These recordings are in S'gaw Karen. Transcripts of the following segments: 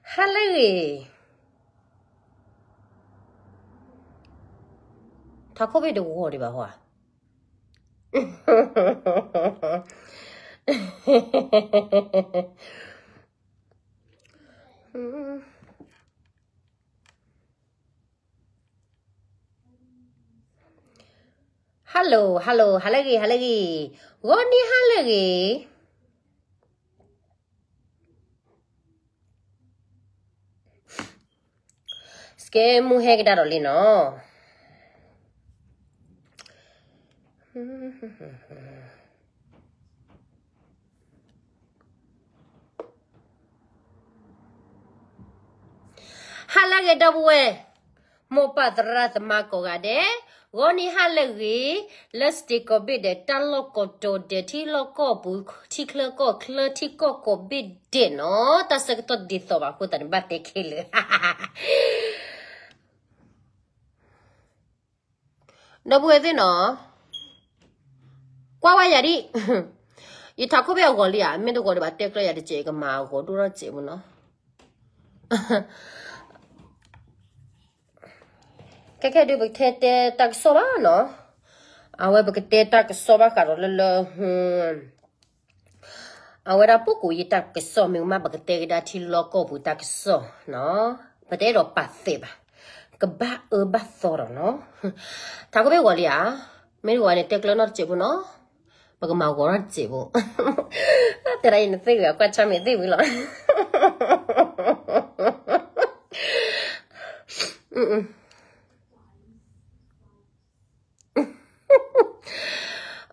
ဟါလၢအဂ့ၤ, ထးခိၣ်ဘ့ၣ်တဂီၤဒံးဘၣ်ဟီဧါ. Hello, hello, ဟါလၢအဂ့ၤ, ဟါလၢအဂ့ၤ, ဂီၤနံၤဟါလၢအဂ့ၤ. စကဲမူဟဲကဒါဒီးလံနီၤ. ဟါလၢအဂ့ၤ ဒီပုၢ်ဝဲၢ်, မိၢ်ပၢ်သရၣ်သမါကိးဂၤဒဲး, ဂီၤနံၤဟါလၢအဂ့ၤ, လၢ စတ့ၢ်ကီၢ်ဘ့ၣ်ဒဲး တၢ်လီၢ်ကိးတီၤဒဲး ထံလီၢ်ကီၢ်ပူၤ ထံချၢကီၢ်ချၢ ထံကီၢ်ကိးဘ့ၣ်ဒဲးနီၤ, တၢ်ဆၢကတီၢ်ဒ်သိးဘၣ်အဃိသတးန့ၣ် ဘၣ်တဲခဲလၢာ် ဒီပုၢ်ဝဲၢ်သ့ၣ်နီၤ, ကွၢ်ဝဲယၤဒံး, ယထးခိၣ်ဘ့ၣ်အဂီၤလံဧါ, မ့ၢ်တဂီၤဒံးဘၣ် တဲကျၢၤယၤတစဲး ကမၤအဂီၤဒိၣ်ထီၣ်စဲးမ့ၢ်နီၤ. ခဲခဲဒုး ပကထဲတဲတၢ်ကစီၣ်ဘၣ်နီၤ, အဝဲပကတဲတၢ်ကစီၣ်ဘၣ်ဃးဒီးလၢလၢ အဝဲဒၣ်ပကိးယတၢ်ကစီၣ် မ့ၢ်ကမၣ် ပကတဲကဒါထံလီၢ်ကီၢ်ပူၤတၢ်ကစီၣ်နီၤ, ပတအဲၣ်ဒိးပာ်သးဘၣ်, ကဘၣ်အၢဘၣ်သီဒီးနီၤ, ထးခိၣ်ဘ့ၣ်ဂီၤလံဧါ, မ့ၢ်တဂီၤန့ၣ် တဲကျၢၤနီၢ်တစဲးဖိနီၤ, ပကမၤဂီၤထီၣ်တစဲးဖိ, တဲဒၣ်အံၤနသ့ၣ်ဂ့ၤ ကွၢ်ဆၢၣ်မဲာ်သ့ၣ်ဝံၤလီၤ.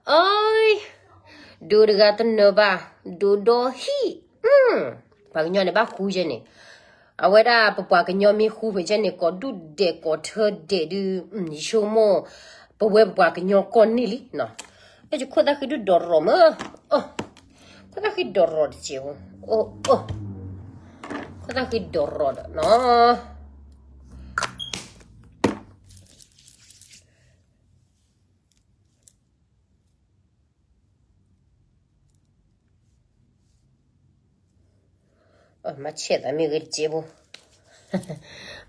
အၢ, ဒိတဂၤတနၢၤဘၣ်, ဒိဒီဟံၣ်, ပှၤကညီန့ၣ်ဘၣ်ဃူယဲန့ၣ်, အဝဲဒၣ်ပပှၤကညီမ့ၢ်ဃူဖဲယဲန့ၣ် ကိးဒူၣ်ဒဲးကိးထၢဒဲးဒုး, ယဆိကမိၣ် ပဝဲပပှၤကညီကီၢ်န့ၣ်လံနီၤ, ယခိၣ်သၣ်ဃံဒုၣ်ဒိးရီၤမး, ခိၣ်သၣ်ဃံဒိးရီၤတစဲးဖိ, ခိၣ်သၣ်ဃံဒိးရီၤဒီးနီၤ. မၤဆဲးသးမ့ၢ်ဂ့ၤတစဲးဖိ,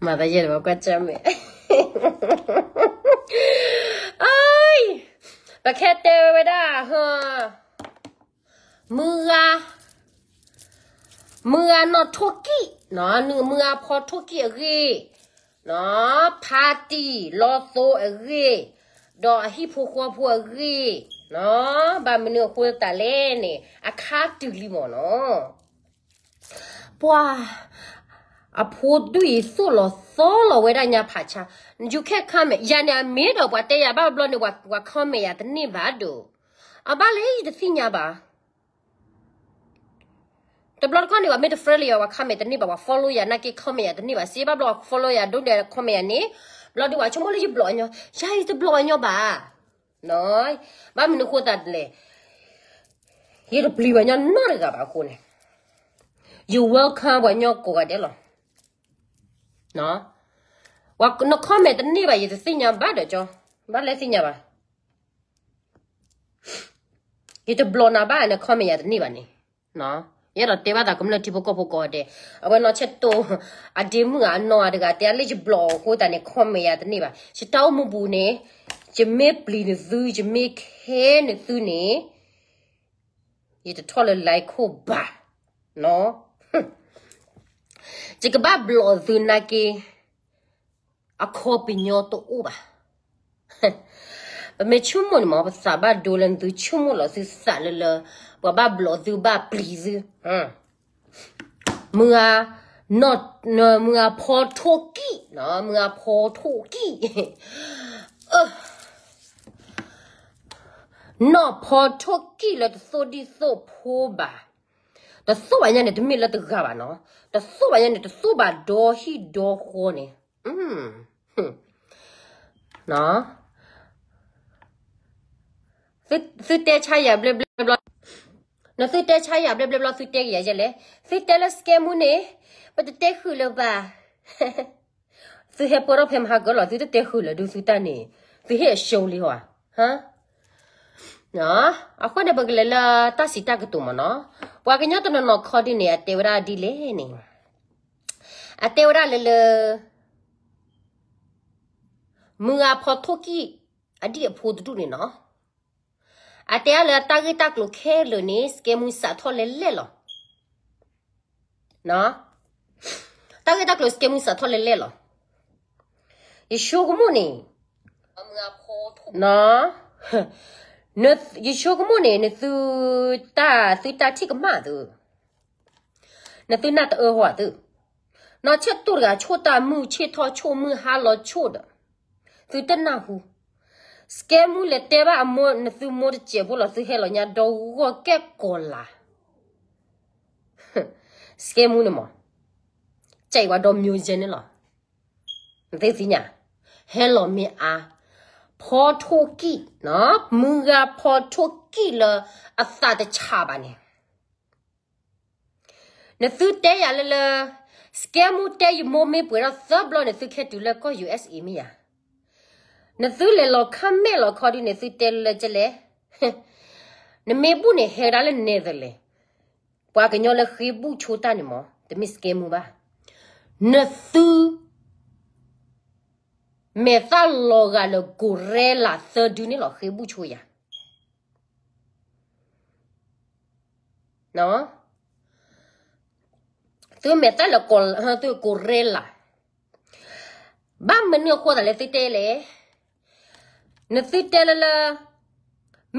မၤသးယဲၢ်တဘၣ်ကွၢ်စၢ်မဲာ်, ပခဲတဲဝဲဒၣ်, မုၢ်ဂၤ, မုၢ်ဂၤနီၢ်ထိၣ်ကံၣ်, မုၢ်ဂၤဖီထိၣ်ကံၣ်အဂ့ၢ်, ဖါတံၢ်လီသိအဂ့ၢ်, ဒီးအဟံၣ်ဖိဃီဖိအဂ့ၢ်, ဘၣ်မနုၤအဃိသတးလဲၣ်န့ၣ် အခါတုၤလံမ့ၢ်နီၤ. ပှၤ, အဖိဒုၣ်အံၤသိၣ်လီၤသီလီၤဝဲဒၣ်ညါဖးဆါ, ယခဲ comment ယၤန့ၣ် အမ့ၢ်ဒီးပှၤတဲယၤဘၣ်ဘျီန့ၣ် ပှၤ comment ယၤတန့ၢ်ဘၣ်ဒိၣ်, အဘၣ်လၢယတသ့ၣ်ညါဘၣ်. တဘျီတခီၣ်န့ၣ် ပှၤမ့ၢ်တ friend လၢယၤ ပှၤ comment တန့ၢ်ဘၣ်, ပှၤ follow ယၤနာ်က့ comment ယၤတန့ၢ်ဘၣ်, စ့ဘၣ်ဘျီ ပှၤ follow ယၤဒိၣ်ဒဲး comment ယၤန့ၣ်, ဘျီဒုးပှၤဆိကမိၣ်လၢယ block အညီ, ယၤယတ block အညီဘၣ်. ဘၣ်မနုၤအဃိသတးလဲၣ်, ယတပျံၤပှၤညီနီတဂၤဘၣ်အဃိန့ၣ်, ယ welcome ပှၤညီကိးဂၤဒဲးလီၤ. န comment တန့ၢ်ဘၣ် ယတသ့ၣ်ညါဘၣ်ဒီးကၠီ, ဘၣ်လဲၣ်သ့ၣ်ညါဘၣ်. ယတ block နၤဘၣ်န့ၣ် comment ယၤတန့ၢ်ဘၣ်န့ၣ်, ယအဲၣ်ဒိးတဲဘၣ်သးကမျၢၢ်ထံဖိကီၢ်ဖိကိးဂၤဒဲး, အဝဲနီၢ်ဆဲးတိၢ်, အဒ့မုၣ်အနီၢ်တဂၤတဲလၢယ block အဃိသတးန့ၣ် comment ယၤတန့ၢ်ဘၣ်, ယတၢ်အိၣ်မူပူၤန့ၣ်, ယမ့ၢ်ပျံၤနသု ယမ့ၢ်ခဲနသုန့ၣ်, ယတထီၣ်လၢ like ခိၣ်ဘၣ်, ယကဘၣ် block သုနာ်က့ အခီပညီတအိၣ်ဘၣ်. ပမ့ၢ်ဆိကမိၣ်န့ၣ်မ့ၢ် ပသးဘၣ်ဒိလၢနသု ဆိကမိၣ်လီၤသုသးလၢလၢ, ပှၤဘၣ် block သု ဘၣ်ပျံၤသု, မုၢ်ဂၤ, မုၢ်ဂၤဖီထိၣ်ကံၣ်, မုၢ်ဂၤဖီထိၣ်ကံၣ်, နီၢ်ဖီထိၣ်ကံၣ်လၢတသိၣ်ဒံၣ်သိၣ်ဖိဘၣ်, တသိၣ်ဘၣ်ညါန့ၣ် တမ့ၢ်လၢတဂၤဘၣ်နီၤ, တသိၣ်ဘၣ်ညါန့ၣ် တသိၣ်ဘၣ်ဒီဟံၣ်ဒီဃီန့ၣ်, သုတဲဆါယၤဘျဲဘျဲဘျီ, နသုတဲဆါယၤဘျဲဘျဲဘျီ သုတဲက့ၤယၤယဲလဲၣ်, သုတဲလၢစကဲမူန့ၣ်, ပတတဲဃုာ်လၢၤဘၣ်. သုဟဲပၢၢ်ထီၣ်ဖဲမဟါကၢလီၤ သုတတဲဃုာ်လၢၤဒုး သုတၢ်န့ၣ်, သုဟ့ၣ်အ show လံဟီဧါ. အဃိန့ၣ် ပကလဲၤလၢတၢ်စံးတၢ်ကတိၤမ့ၢ်နီၤ, ပှၤကညီတနီၤနီၤခီဒုးန့ၣ် အတဲဝဲဒၣ်ဒ်လဲၣ်န့ၣ်, အတဲဝဲဒၣ်လၢလၢ မုၢ်ဂၤဖီထိၣ်ကံၣ်အဒံၣ်အဖိတဒူၣ်န့ၣ်နီၤ, အတဲအါလၢတၢ်ဂ့ၢ်တၢ်ကျိၤခဲလၢာ်န့ၣ် စကဲမူစးထီၣ်လဲလဲၣ်လီၤ. တၢ်ဂ့ၢ်တၢ်ကျိၤစကဲမူစးထီၣ်လဲလဲၣ်လီၤ. ယဆိကမိၣ်န့ၣ်, ယဆိကမိၣ်န့ၣ် နသုတၢ် သုတၢ်ထံၣ်ကမၣ်သု, နသုနၢ်တအၢဟီသု, နီၢ်ဆဲးတိၢ်တဂၤဆိၣ်တၢ်မုၢ်ဆ့ၣ်ထီၣ်ဆိၣ်မုၢ်ဟါလီၤဆိၣ်ဒီး, သုတနၢ်ဟူ, စကဲမူလဲၤတဲဘၣ်အမိၢ် နသုမိၢ်တစဲးဖိလီၤ သုဟဲလီၤညါဒီဂီၢ်ကဲကီၤလၤ စကဲမူန့ၣ်မး, ကဲအံၤဝဲဒီး မျိုးစဲ န့ၣ်လီၤ. နသ့ၣ်ညါ, ဟဲလီၤမ့ၢ်အါ, ဖီထိၣ်ကံၣ်, မုၢ်ဂၤဖီထိၣ်ကံၣ်လၢအသးတဆးဘၣ်န့ၣ်, နသုတဲယၤလၢလၢ စကဲမူတဲယမိၢ်မ့ၢ်ပှဲၤထီၣ်သၢဘျီန့ၣ် သုကဟဲတုၤလၢကီၢ် ယူၣ်အ့းစ့မ့ၢ်ဧါ. နသုလဲၤလီၤခါမဲာ်လီၤခီဒုန့ၣ် သုတဲလၢကလဲၣ်, နမ့ၢ်ဘူၣ်န့ၣ်ဟဲဒၣ်လၢနဲသလဲၣ်. ပှၤကညီလၢဃ့ဘူၣ်ဆိတၢ်န့ၣ်မး တမ့ၢ်စကဲမူဘၣ်. နသု မဲာ်သၣ်လီၤဂာ်လၢကိၤရဲလးသၢဒုန့ၣ်လီၤ ဃ့ဘူၣ်ဆိယၤ. သုမဲာ်သၣ်လီၤဂာ် သုကိၤရဲလး, ဘၣ်မနုၤအဃိသးလဲၣ်သုတဲလဲၣ်. နသုတဲလၢလၢ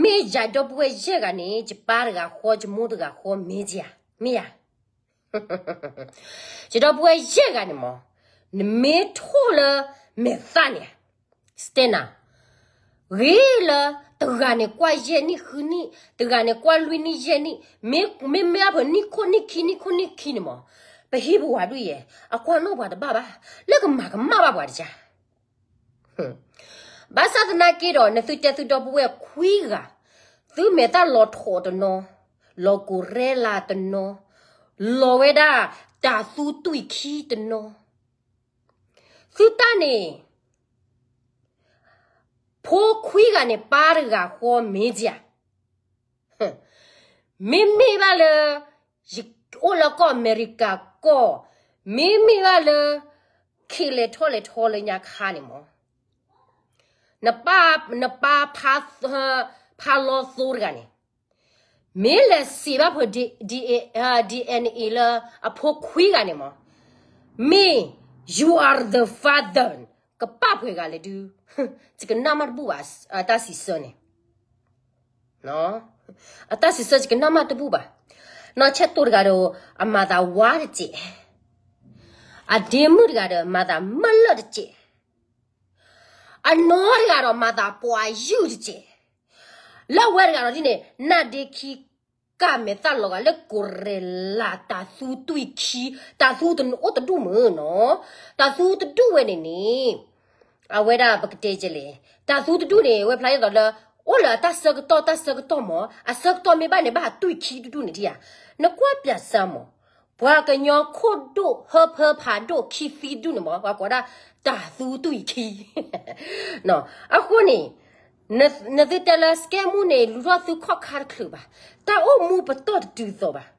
မ့ၢ်ယဒီပုၢ်ဝဲၢ်ယဲၢ်ဂၤန့ၣ် ယပၢ်တဂၤဃီ ယမိၢ်တဂၤဃီ မ့ၢ်ဧါ, မ့ၢ်ဧါ. ယဒီပုၢ်ဝဲၢ်ယဲၢ်ဂၤန့ၣ်မး, နမ့ၢ်ထိၣ်လၢမဲာ်သၣ်န့ၣ် စတဲနၤ, ဂ့ၤလၢတဂၤန့ၣ်ကွၢ်ယဲၢ်နံၣ်ဃုနံၣ်, တဂၤန့ၣ်ကွၢ်လွံၢ်နံၣ်ယဲၢ်နံၣ်, မ့မ့ၢ်အဖၢနံၣ်ခိၣ်နံၣ်ခံ နံၣ်ခိၣ်နံၣ်ခံန့ၣ်မး, ပဟံၣ်ပဝၤဒုးယဲၢ် အကွၢ်နီၣ်ပှၤတဘၣ်ဘၣ်, လၢကမၤကမၣ်ဘၣ်ပှၤတကါ ဘၣ်ဆၣ်သနာ်က့ဒီး နသုတဲသုဒီပုၢ်ဝဲၢ်ခွံဂၤ, သုမဲာ်သၣ်လီၤထိးတနီၤ, လီၤကိၤရဲလးတနီၤ, လီၤဝဲဒၣ်တၤသူတွံၢ်ခံတနီၤ, သုတၢ်န့ၣ် ဖိခွံဂၤန့ၣ် ပၢ်တဂၤဃီမ့ၢ်ဧါ. မ့မ့ၢ်ဘၣ်လၢ ယအိၣ်လၢကီၢ်အမဲရကၤကီၢ်, မ့မ့ၢ်ဘၣ်လၢ ခ့လဲၤထီၣ်လဲၤထီလၢညါခါန့ၣ်မး, နပၢ် နပၢ် ဖါလီသိတဂၤန့ၣ်, မ့ၢ်လဲၤစံးဘၣ်ဖဲ DNA လၢအဖိခွံဂၤန့ၣ်မး, မ့ၢ် you are the father ကပာ်ပှဲၤဂၤလဲၣ်ဒုး, ယကနၣ်မးတဘူၣ်ဘၣ် အတၢ်စံးဆၢန့ၣ် အတၢ်စံးဆၢယကနၣ်မးတဘူၣ်ဘၣ်. နီၢ်ဆဲးတိၢ်တဂၤဒီး အမၤသးဝါတစဲး, အဒ့မုၣ်တဂၤဒီး မၤသးမၢလၢာ်တစဲး, အနီတဂၤဒီး မၤသးပှၤယုၢ်တစဲး, လၢအဝဲတဂၤဒီးဒ်န့ၣ် နၢ်ဒ့ခံ ကၢ်မဲာ်သၣ်လီၤဂာ်လၢကိၤရဲလး တၤသူတွံၢ်ခံ, တၤသူတအိၣ်တဒူၣ်မုၢ်နီၤ, တၤသူတဒူၣ်ဝဲန့ၣ်န့ၣ် အဝဲဒၣ်ပကတဲကလဲၣ်, တၤသူတဒူၣ်န့ၣ် ဝဲဖျါဒ်သိးလၢ အိၣ်လၢအတၢ်ဆၢကတီၢ် တၢ်ဆၢကတီၢ်မး, အဆၢကတီၢ်မ့ၢ်ဘၣ်န့ၣ် ဘၣ်တွံၢ်ခံတဒူၣ်န့ၣ်ထံၣ်ဧါ. နကွၢ်ပၠးစၢ်မး, ပှၤကညီခိၣ်ဒိၣ်ဟၢဖၢဖးဒိၣ်ခံသံတဒူၣ်န့ၣ်မး ပှၤကိးဒၣ်တၤသူတွံၢ်ခံ အဃိန့ၣ် နသုတဲလၢစကဲမူန့ၣ် လူၤထီၣ်သုခီၣ်ခါတချုးဘၣ်, တၢ်အိၣ်မူပတီၢ်တတုၤသိးဘၣ်,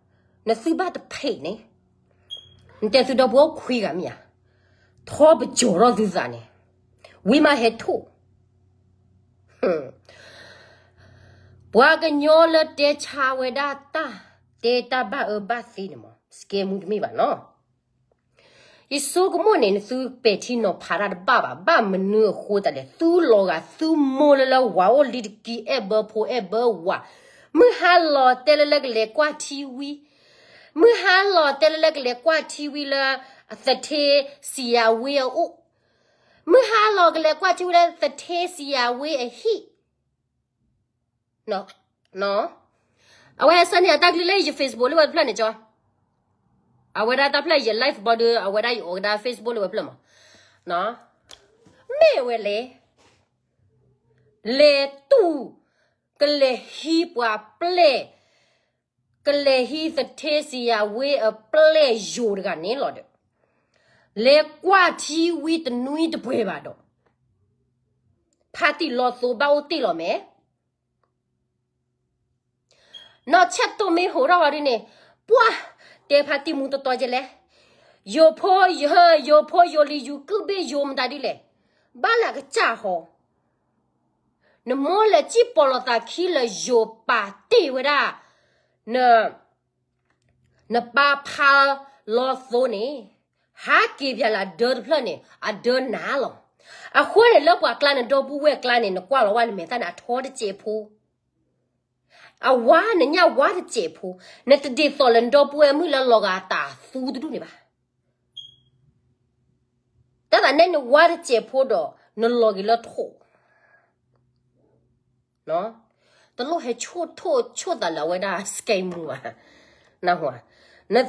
နသုဘၣ်တဖံးန့ၣ်, နတဲသုဒီပုၢ်ဝဲၢ်ခွံဂၤမ့ၢ်ဧါ, ထီပကီၤထီၣ်သုသးန့ၣ်, ဝံၤမးဟဲထိၣ် ပှၤကညီလၢတဲဆါဝဲဒၣ်တၢ်, တဲတၢ်ဘၣ်အၢဘၣ်သီန့ၣ်မး စကဲမူတမ့ၢ်ဘၣ်နီၤ. ယဆိကမိၣ်န့ၣ် နသုပဲာ်ထံနီၤဖးတၢ်တဘၣ်ဘၣ်, ဘၣ်မနုၤအဃိသတးလဲၣ်, သုလီၤဂာ်သုမိၢ်လၢလၢဝၤအိၣ်လံတက့ၢ် အဲၣ်ဘၢဖိအဲၣ်ဘၢဝၤ, မုၢ်ဟါလီၤတဲလၢလၢကလဲၤကွၢ်ထံဝံၤ, မုၢ်ဟါလီၤတဲလၢလၢကလဲၤကွၢ်ထံဝံၤလၢ သထ့စံယၤဝ့အအိၣ်, မုၢ်ဟါလီၤကလဲၤကွၢ်ထံဝံၤလၢသထ့စံယၤဝ့အဟံၣ် အဝဲဟဲဆှၢန့ၢ်အတၢ်ကလုၢ်လၢယ Facebook လၢဝဲတဖျၢၣ်န့ၣ်ကၠီ, အဝဲဒၣ်တၢ်ဖျၢၣ်ယ live ဘီဒုး အဝဲဒၣ်ယအိၣ်ကဒါ Facebook လၢဝဲဖျၢၣ်မး, မ့ၢ်ဝဲလဲၣ်, လဲၤတူၢ်, ကလဲၤဟံးပှၤပျဲၢ်, ကလဲၤဟံးသထ့စံယၤဝ့အပျဲၢ်ယိၤတဂၤန့ၣ်လီၤဒီး, လဲၤကွၢ်ထံဝံၤတနွံတပှဲၤဘၣ်ဒီး, ဖါတံၢ်လီၤသိဘၣ်အိၣ်တ့ၢ်လီၤမဲာ် နီၢ်ဆဲးတိၢ်မ့ၢ်ဟိးထီၣ်ဝဲဒ်န့ၣ်, ပှၢ်, တဲဖါတံၢ်မူတီတီကလဲၣ်, ယိၤဖိ ယိၤဖိယိၤလံၤ ယူၤကုၣ်ဘ့ၣ်ယိၤမတၤဒ်လဲၣ်, ဘၣ်လၢအကစၢ်ဟီ, နမိၢ်လဲၤစံၣ်ပိာ်လိာ်သးခံလၢယိၤပာ်တ့ၢ်ဝဲဒၣ် နပၢ်ဖါလီၤသိန့ၣ်, ဟးက့ၤပၠးလၢအဒၢတဖျၢၣ်န့ၣ် အဒၢနၤလီၤ. အဃိန့ၣ် လၢပှၤကျါ နဒီပုၢ်ဝဲၢ်ကျါန့ၣ် နကွၢ်လီၤဝဲ နမဲာ်သၣ်န့ၣ် အထီတစဲးဖိ အဝါ နညၣ်ဝါတစဲးဖိ, နတဒ်သိးလၢ နဒီပုၢ်ဝဲၢ်မုၣ်လၢလီၤဂာ်အတၢ်သူတဒူၣ်န့ၣ်ဘၣ်. တၢ်သးနဲန့ၣ် ဝါတစဲးဖိဒီး နလီၤက့ၤလၢထိၣ်, တလိၣ်ဟဲဆိၣ်ထိၣ်ဆိၣ်သးလၢအဝဲဒၣ် စကဲမူဘၣ်. န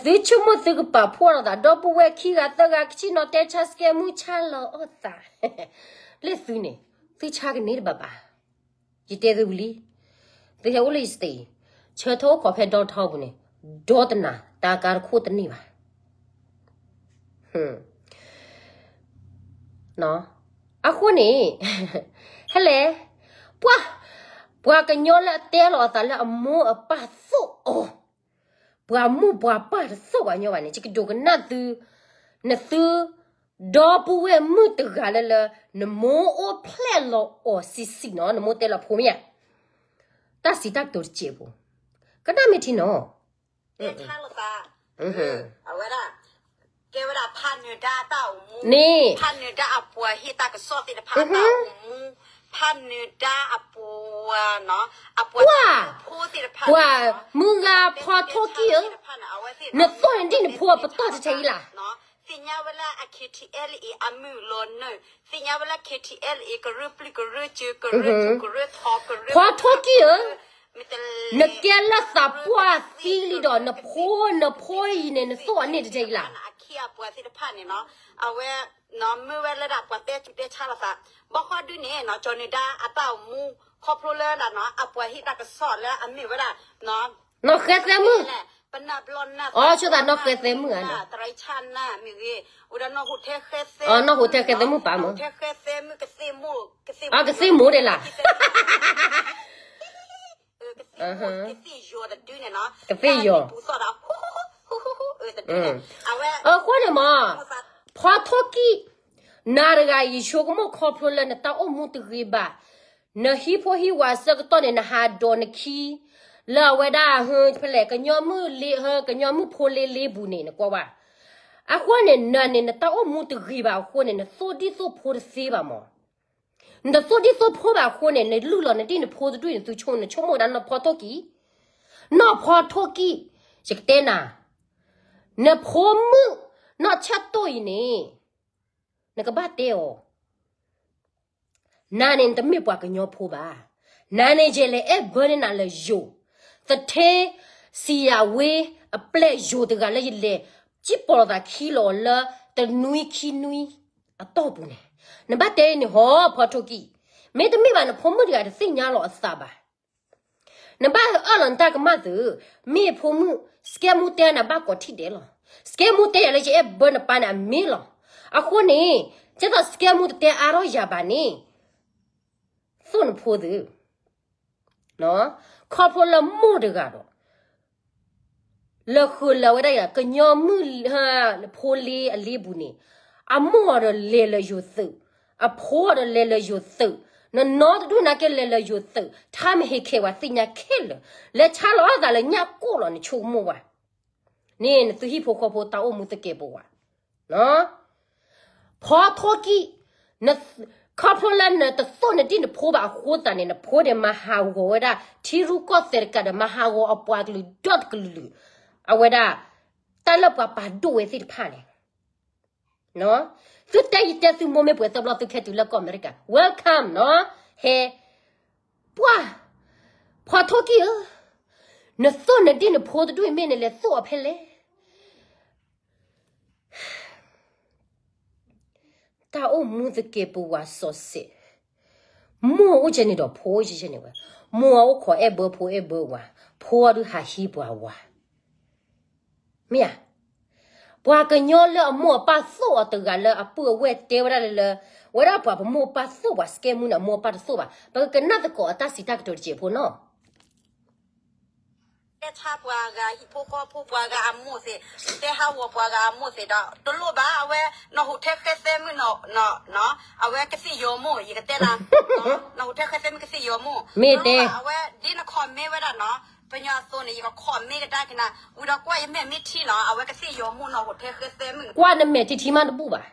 သုဆိကမိၣ်သုကပာ်ဖှိၣ်လိာ်သး ဒီပုၢ်ဝဲၢ်ခံဂၤသၢဂၤ ကဆ့ၣ်နီၤတဲဆါ စကဲမူဆါလီၤအီၣ်သး လၢသုန့ၣ် သုဆါကန့ၢ်တဘၣ်ဘၣ်. ယတဲသုဝံၤလံ, သုဟဲအိၣ်လၢယ stage, ဆၢထၢၣ်အိၣ်ခိးဖဲဒီထီပူၤန့ၣ်, ဒီတနၤ တၢ်ကါတခိၣ်တန့ၢ်ဘၣ်. အဃိန့ၣ် ဟဲလဲၣ်, ပှၤ, ပှၤကညီလၢအတဲလီၤအသးလၢအမိၢ်အပၢ်သိၣ်အီၤ, ပှၤမိၢ်ပှၤပၢ်တသိၣ်ပှၤကညီဘၣ်န့ၣ် ယကဒိကနၣ်သု, နသု ဒီပုၢ်ဝဲၢ်မုၣ်တဂၤလၢလၢ နမိၢ်အိၣ်ဖျဲၣ်လီၤအီၤဆံးဆံးနီၤ, နမိၢ်တဲလီၤဖိမ့ၢ်ဧါ, တၢ်စံးတၢ်ကတိၤတစဲးဖိ, ကနၣ်မ့ၢ်ထံနီၤ အဝဲဒၣ် ကဲဝဲဒၣ်ဖးနၢၤဒါအတၢ်အိၣ်မူ, န့ၣ် ဖးနၢၤဒါအပှၤဟ့ၣ်တၢ်ကစီၣ်သ့ၣ်တဖၣ်အတၢ်အိၣ်မူ, ဖးနၢၤဒါအပှၤ, အပှၤဖိသ့ၣ်တဖၣ်, ပှၤမုၢ်ဂၤဖီထိၣ်ကံၣ်ဧၢ, နသိၣ်နဒံၣ်နဖိအပတီၢ်တထဲအံၤလၢ် သ့ၣ်ညါဝဲလၢအ K T L A အမုၢ်လီၤနုာ်, သ့ၣ်ညါဝဲလၢ K T L A ကရၢပျုၢ်ကရၢစၢၤ ကရၢထီကရၢထီကရၢ, ဖီထိၣ်ကံၣ်ဧၢ, နကဲလၢသးပှၢ်သံလံဒီး နဖိနဖိအံၤန့ၣ် နသိၣ်အန့ၣ်တထဲအံၤလၢ် အခံအပှၤသ့ၣ်တဖၣ်န့ၣ်နီၤ, အဝဲ မ့ၢ်ဝဲလၢဒၣ်ပှၤတဲစူၣ်တဲဆါလိာ်သး, ဘၣ်ဃီဒုန့ၣ်နီၤ ကၠီၤနၢၤဒါအတၢ်အိၣ်မူ ခီဖျိလၢဒၣ်နီၤ အပှၤဟ့ၣ်တၢ်ကစီၣ်လၢအမ့ၢ်ဝဲဒၣ် နီၢ်ဃဲသဲမုၣ်, အီ ဆိသးနီၢ်ဃဲသဲမုၣ်ဧါ, တရံဆၣ်နၢ်မ့ၢ်ဂ့ၤ, အိၣ်ဒီးနီၢ်ဟူးထဲဃဲသဲ, နီၢ်ဟူးထဲဃဲသဲမုၣ်ပာ်မး, နီၢ်ဟူးထဲဃဲသဲမုၣ်, ကသ့ၣ်မိၢ်ဒဲးလၢ် ကသ့ၣ်ယီၤတဒုန့ၣ်နီၤ, ကသ့ၣ်ယီၤ, အဃိန့ၣ်မး, ဖီထိၣ်ကံၣ်, နၤတဂၤအံၤ ယဆိကမိၣ်ခီဖျိလၢနတၢ်အိၣ်မူတဂ့ၤဘၣ်, နဟံၣ်ဖိဟံၣ်ဝၤအဆၢကတီၢ်န့ၣ် နဟးဒိးနခံ, လၢအဝဲဒၣ်ဟၢဖဲလဲၣ် ကညီမုၣ်လ့ဟၢ ကညီမုၣ်ဖိလ့လ့ပူၤန့ၣ် နကွၢ်ဘၣ်, အဃိန့ၣ် နၤန့ၣ် နတၢ်အိၣ်မူတဂ့ၤဘၣ်အဃိန့ၣ် နသိၣ်ဒံၣ်သိၣ်ဖိတသ့ဘၣ်မး နတသိၣ်ဒံၣ်သိၣ်ဖိဘၣ်အဃိန့ၣ် နလုၢ်လီၤနဒံၣ်နဖိတဒူၣ်န့ၣ် သုဆိကမိၣ် နဆိကမိၣ်ဝဲဒၣ်နီၢ်ဖီထိၣ်ကံၣ်, နီၢ်ဖီထိၣ်ကံၣ်, ယကတဲနၤ, နဖိမုၣ်, နီၢ်ဆၢၣ်တိၢ်အံၤန့ၣ်, နကဘၣ်တဲအီၤ, နၤန့ၣ် နတမ့ၢ်ပှၤကညီဖိဘၣ်, နၤန့ၣ် ယလဲၤအဲၣ်ဘၢန့ၢ်နၤလၢယိၤ, သထ့ စံယၤဝ့ အပျဲၢ်ယိၤတဂၤလၢယလဲၤ စံၣ်ပိာ်လိာ်သးခံလီၤအီၤလၢ တနွံခံနွံ အတီၢ်ပူၤန့ၣ်, နဘၣ်တဲန့ၣ်ဟီ ဖီထိၣ်ကံၣ်, မ့တမ့ၢ်ဘၣ် နဖိမုၣ်တဂၤတသ့ၣ်ညါလီၤအသးဘၣ်, နဘၣ်အၢၣ်လီၤနတၢ်ကမၣ်သု, မ့ၢ်ဖိမုၣ် စကဲမူတဲနၤဘၣ်ကိးထံၣ်ဒဲးလီၤ, စကဲမူတဲယၤလၢယအဲၣ်ဘၢနပၢ်န့ၣ်အမ့ၢ်လီၤ, အဃိန့ၣ်, ကဲသိးစကဲမူတတဲအါထီၣ်ယၤဘၣ်န့ၣ်, သိၣ်နဖိသု ခီဖျိလၢမိၢ်တဂၤဒီး လၢဃုာ်လၢဝဲဒၣ်ယၤ ကညီမုၣ်ဖိလ့အလ့ပူၤန့ၣ်, အမိၢ်အီၤဒီးလဲၤလၢယိၤသုး, အဖိအီၤဒီးလဲၤလၢယိၤသုး, နနီတဒူၣ်နာ်က့လဲၤလၢယိၤသုး, ထါမ့ၢ်ဟ့ၣ်ခဲဝဲသ့ၣ်ညါခဲလၢာ်, လဲၤဆါလီၤအသးလၢညၣ်ကိၢ်လီၤ နဆိကမိၣ်ဝဲ, န့ၣ် နသုဟံၣ်ဖိဃီဖိတၢ်အိၣ်မူသကဲးပဝး ဖီထိၣ်ကံၣ်, ခီဖျိလၢနတသိၣ်နဒံၣ်နဖိဘၣ်အဃိသတးန့ၣ် နဖိန့ၣ်မၤဟးဂီၤဝဲဒၣ် ထံရူၢ်ကီၢ်သဲးတကးဒီး မၤဟးဂီၤအပှၤကလုာ်ဒီတကလုာ်လုာ်, အဝဲဒၣ် တၢ်လၢပှၤပာ်ဒိၣ်ဝဲသ့ၣ်တဖၣ်န့ၣ်, သုတဲယတဲသုမိၢ်မ့ၢ်ပှဲၤသၢဘျီ သုခဲတုၤလၢကီၢ်အမဲရကၤ welcome နီၤ, ဟဲ ပှၤ, ဖီထိၣ်ကံၣ်ဧၢ, နသိၣ်နဒံၣ်နဖိတဒူၣ်အံၤမ့ၢ်နလဲၤသိၣ်အီၤဖဲလဲၣ် တၢ်အိၣ်မူသကဲးပဝးစီၤစဲး, မိၢ်အိၣ်ကဲန့ၣ်ဒီးဖိအိၣ်ကဲန့ၣ်ဝဲ, မိၢ်အအိၣ်ခိးအဲၣ်ဘၢဖိအဲၣ်ဘၢဝၤ, ဖိအီၤဒုးဟးဟံးပှၤဝၤ, မ့ၢ်ဧါ, ပှၤကညီလၢအမိၢ်အပၢ်သိၣ်အီၤတဂၤလၢအပုၢ်အဝဲၢ်တဲဝဲဒၣ်လၢလၢ, ဝဲဒၣ်ပှၤပမိၢ်ပၢ်သိၣ်ပှၤစကဲမူန့ၣ် အမိၢ်အပၢ်တသိၣ်ဘၣ်, ပကကနၣ်သကိးအတၢ်စံးတၢ်ကတိၤတစဲးဖိနီၤ တဲဆါပှၤဂၤဟံၣ်ဖိဃီဖိ ပှၤဂၤအမိၢ်သ့ၣ်, တဲဟးဂီၤပှၤဂၤအမိၢ်သ့ၣ်ဒီး တလိၣ်ဘၣ်. အဝဲ နီၢ်ဟူးထဲဃဲသဲမုၣ်နီၤ, အဝဲကသ့ၣ်ယီၤမိၢ် ယကတဲနၤ, နီၢ်ဟူးထဲဃဲသဲမုၣ်ကသ့ၣ်ယီၤမိၢ်, မ့ၢ်တဲ အဝဲဒ်န comment ဝဲဒၣ်နီၤ, ပညီအသိးန့ၣ် ယက comment ကဒါက့ၤနၤ, ဝံၤဒီးကွၢ်ယမဲာ်မ့ၢ်ထံနီၤ, အဝဲကသ့ၣ်ယီၤမိၢ် နီၢ်ဟူးထဲဃဲသဲမုၣ်, ကွၢ်နမဲာ်ထံထံမးတဘူၣ်ဘၣ်,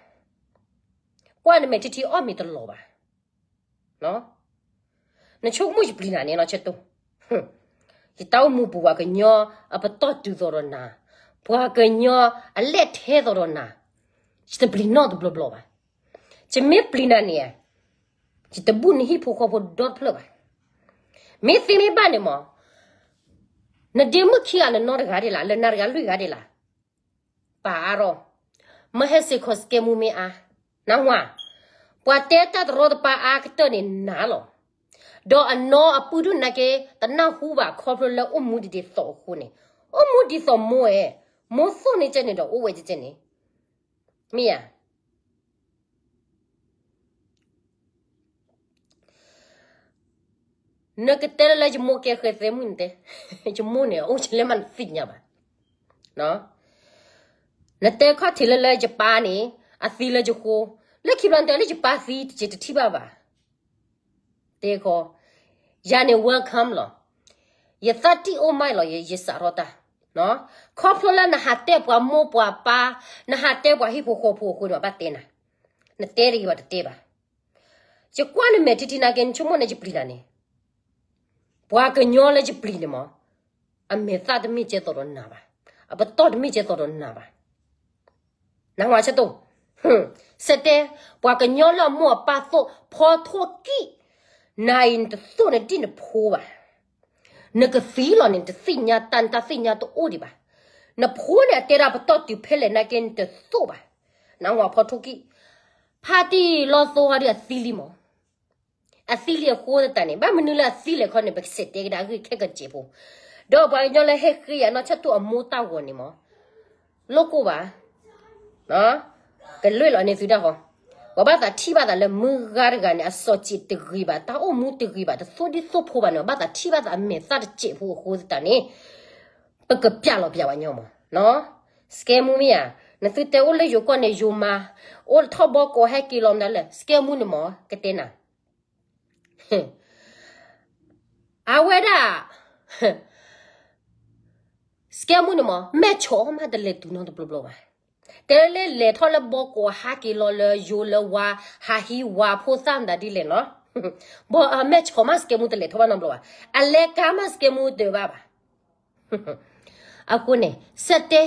ကွၢ်နမဲာ်ထံထံအီၣ်မ့ၤတလီၤဘၣ်. နဆိကမိၣ်ယပျံၤနၤန့ၣ်နီၤ ဆဲးတိၢ်, ယတၢ်အိၣ်မူပူၤ ပှၤကညီအပတီၢ်တုၤသိးဒီးနၤ, ပှၤကညီအလဲၢ်ထဲသိးဒီးနၤ, ယတပျံၤနီတဘျီဘျီဘၣ်. ယမ့ၢ်ပျံၤနၤန့ၣ် ယတဘူၣ်နဟံၣ်ဖိဃီဖိဒီတဖျၢၣ်ဘၣ်. မ့ၢ်သ့မ့ၢ်ဘၣ်န့ၣ်မး, နဒ့မုၣ်ခံဂၤ နနီတဂၤဒ်လဲၣ်, လၢနၤတဂၤလွံၢ်ဂၤဒ်လဲၣ်. ပာ်အါထီၣ်, မ့ၢ်ဟဲစ့ၢ်ကီးစကဲမူမ့ၢ်အါ, နၢ်ဟူဧါ, ပှၤတဲတၢ်တရီတပါအါကတၢၢ်န့ၣ်နၤလီၤ. ဒီးအနီၢ်အပုၢ်ဒုၣ်နၤက့ တနၢ်ဟူဘၣ် ခီဖျိလၢအိၣ်မူဒ်သိးအဃိန့ၣ်, အိၣ်မူဒ်သိးမိၢ်ဧၢ, မိၢ်သိၣ်န့ၢ်ကဲန့ၣ်ဒီး အိၣ်ဝဲကဲန့ၣ်, မ့ၢ်ဧါ. နကတဲလၢလၢယမိၢ်ကဲဃဲသဲမုၣ်နတဲ, ယမိၢ်န့ၣ် အိၣ်ကလဲၣ်မးနသ့ၣ်ညါဘၣ်. နတဲခီၣ်ထံးလၢလၢယပၢ်န့ၣ် အသံလၢယဃိ, လၢခံဘျီနတဲလၢယပၢ်သံ ယတထံၣ်ဘၣ်ဘၣ်. တဲခီ, ယၤန့ၣ် welcome လီၤ. ယသးတံၢ်အိၣ်မးလီၤ, ယစးထီၣ်တၢ်, ခီဖျိလၢနဟးတဲပှၤမိၢ်ပှၤပၢ်, နဟးတဲပှၤဟံၣ်ဖိဃီဖိအဃိန့ၣ် ဘၣ်တဲနၤ, နတဲတဂ့ၤဘၣ်တတဲဘၣ်. ယကွၢ်နမဲာ်ထံထံနၤက့ နဆိကမိၣ်န့ၣ်ယပျံၤနၤန့ၣ်, ပှၤကညီလၢယပျံၤန့ၣ်မး, အမဲာ်သၣ်တမ့ၢ်ကဲသိးဒီးနၤဘၣ်, အပတီၢ်တမ့ၢ်ကဲသိးဒီးနၤဘၣ်. နၢ်ဟူဆဲးတိၢ်, ဆဲးတဲ, ပှၤကညီလၢအမိၢ်အပၢ်သိၣ်ဖီထိၣ်ကံၣ်, နၤအံၤနတသိၣ်နဒံၣ်နဖိဘၣ်. နကသံလီၤန့ၣ် နတသ့ၣ်ညါတၢ်, နတၢ်သ့ၣ်ညါတအိၣ်ဒံးဘၣ်. နဖိန့ၣ် အတဲဒၣ်ပတီၢ်တုၤဖဲလဲၣ်နာ်က့ နတသိၣ်ဘၣ်. နၢ်ဟူဖီထိၣ်ကံၣ်, ဖါတံၢ်လီၤသိဟီဒ်အသံလံမး. အသံလံအဃိသတးန့ၣ် ဘၣ်မနုၤလၢအသံလဲၣ်ခီန့ၣ် ပကစံးတဲကဒါအဂ့ၢ်ခဲကစဲးဖိ, ဒီးပှၤကညီလၢဟဲဃ့ယၤနီၢ်ဆၢထၢၣ်အမိၢ်တၢ်ဂီၤန့ၣ်မး, လိၣ်ကိၢ်ဘၣ်, ကလွဲၢ်လီၤန့ၢ်သုတၢ်ဃီ, ပှၤဘၣ်သးထံၣ်ဘၣ်သးလၢမုၢ်ဂၤတဂၤန့ၣ် အစီၤစံးတဂ့ၤဘၣ်, တၢ်အိၣ်မူတဂ့ၤဘၣ်, တသိၣ်ဒံၣ်သိၣ်ဖိဘၣ်န့ၣ် ပဘၣ်သးထံၣ်ဘၣ်သးအမဲာ်သၣ်တစဲးဖိအဃိသတးန့ၣ်, ပကပျၢ်လီၤပျၢ်ဝဲညီမး. စကဲမူမ့ၢ်ဧါ, နသုတဲအိၣ်လၢယိၤကီၢ်န့ၣ် ယိၤမါ, အိၣ်ထီၣ်ဘီကိးဟဲက့ၤလီၤမနုၤလဲၣ်, စကဲမူန့ၣ်မး ကတဲနၤ အဝဲဒၣ် စကဲမူန့ၣ်မး မဲာ်ဆီးမးတလဲၤတုၤနီတဘျီဘျီဘၣ်. တဲလၢလဲၤထီၣ်လၢဘီကိးဟဲက့ၤလီၤလၢယိၤလၢဝၤ, ဟးဟံးဝၤဖိသၣ်မတၤဒ်လဲၣ်နီၤ, ဘီမဲာ်ဆီးမးစကဲမူတလဲၤထီၣ်ဘၣ်နီတဘျီဘၣ်. အလဲၤကါမးစကဲမူတဘၣ်ဘၣ်. အဃိန့ၣ် စဲးတဲ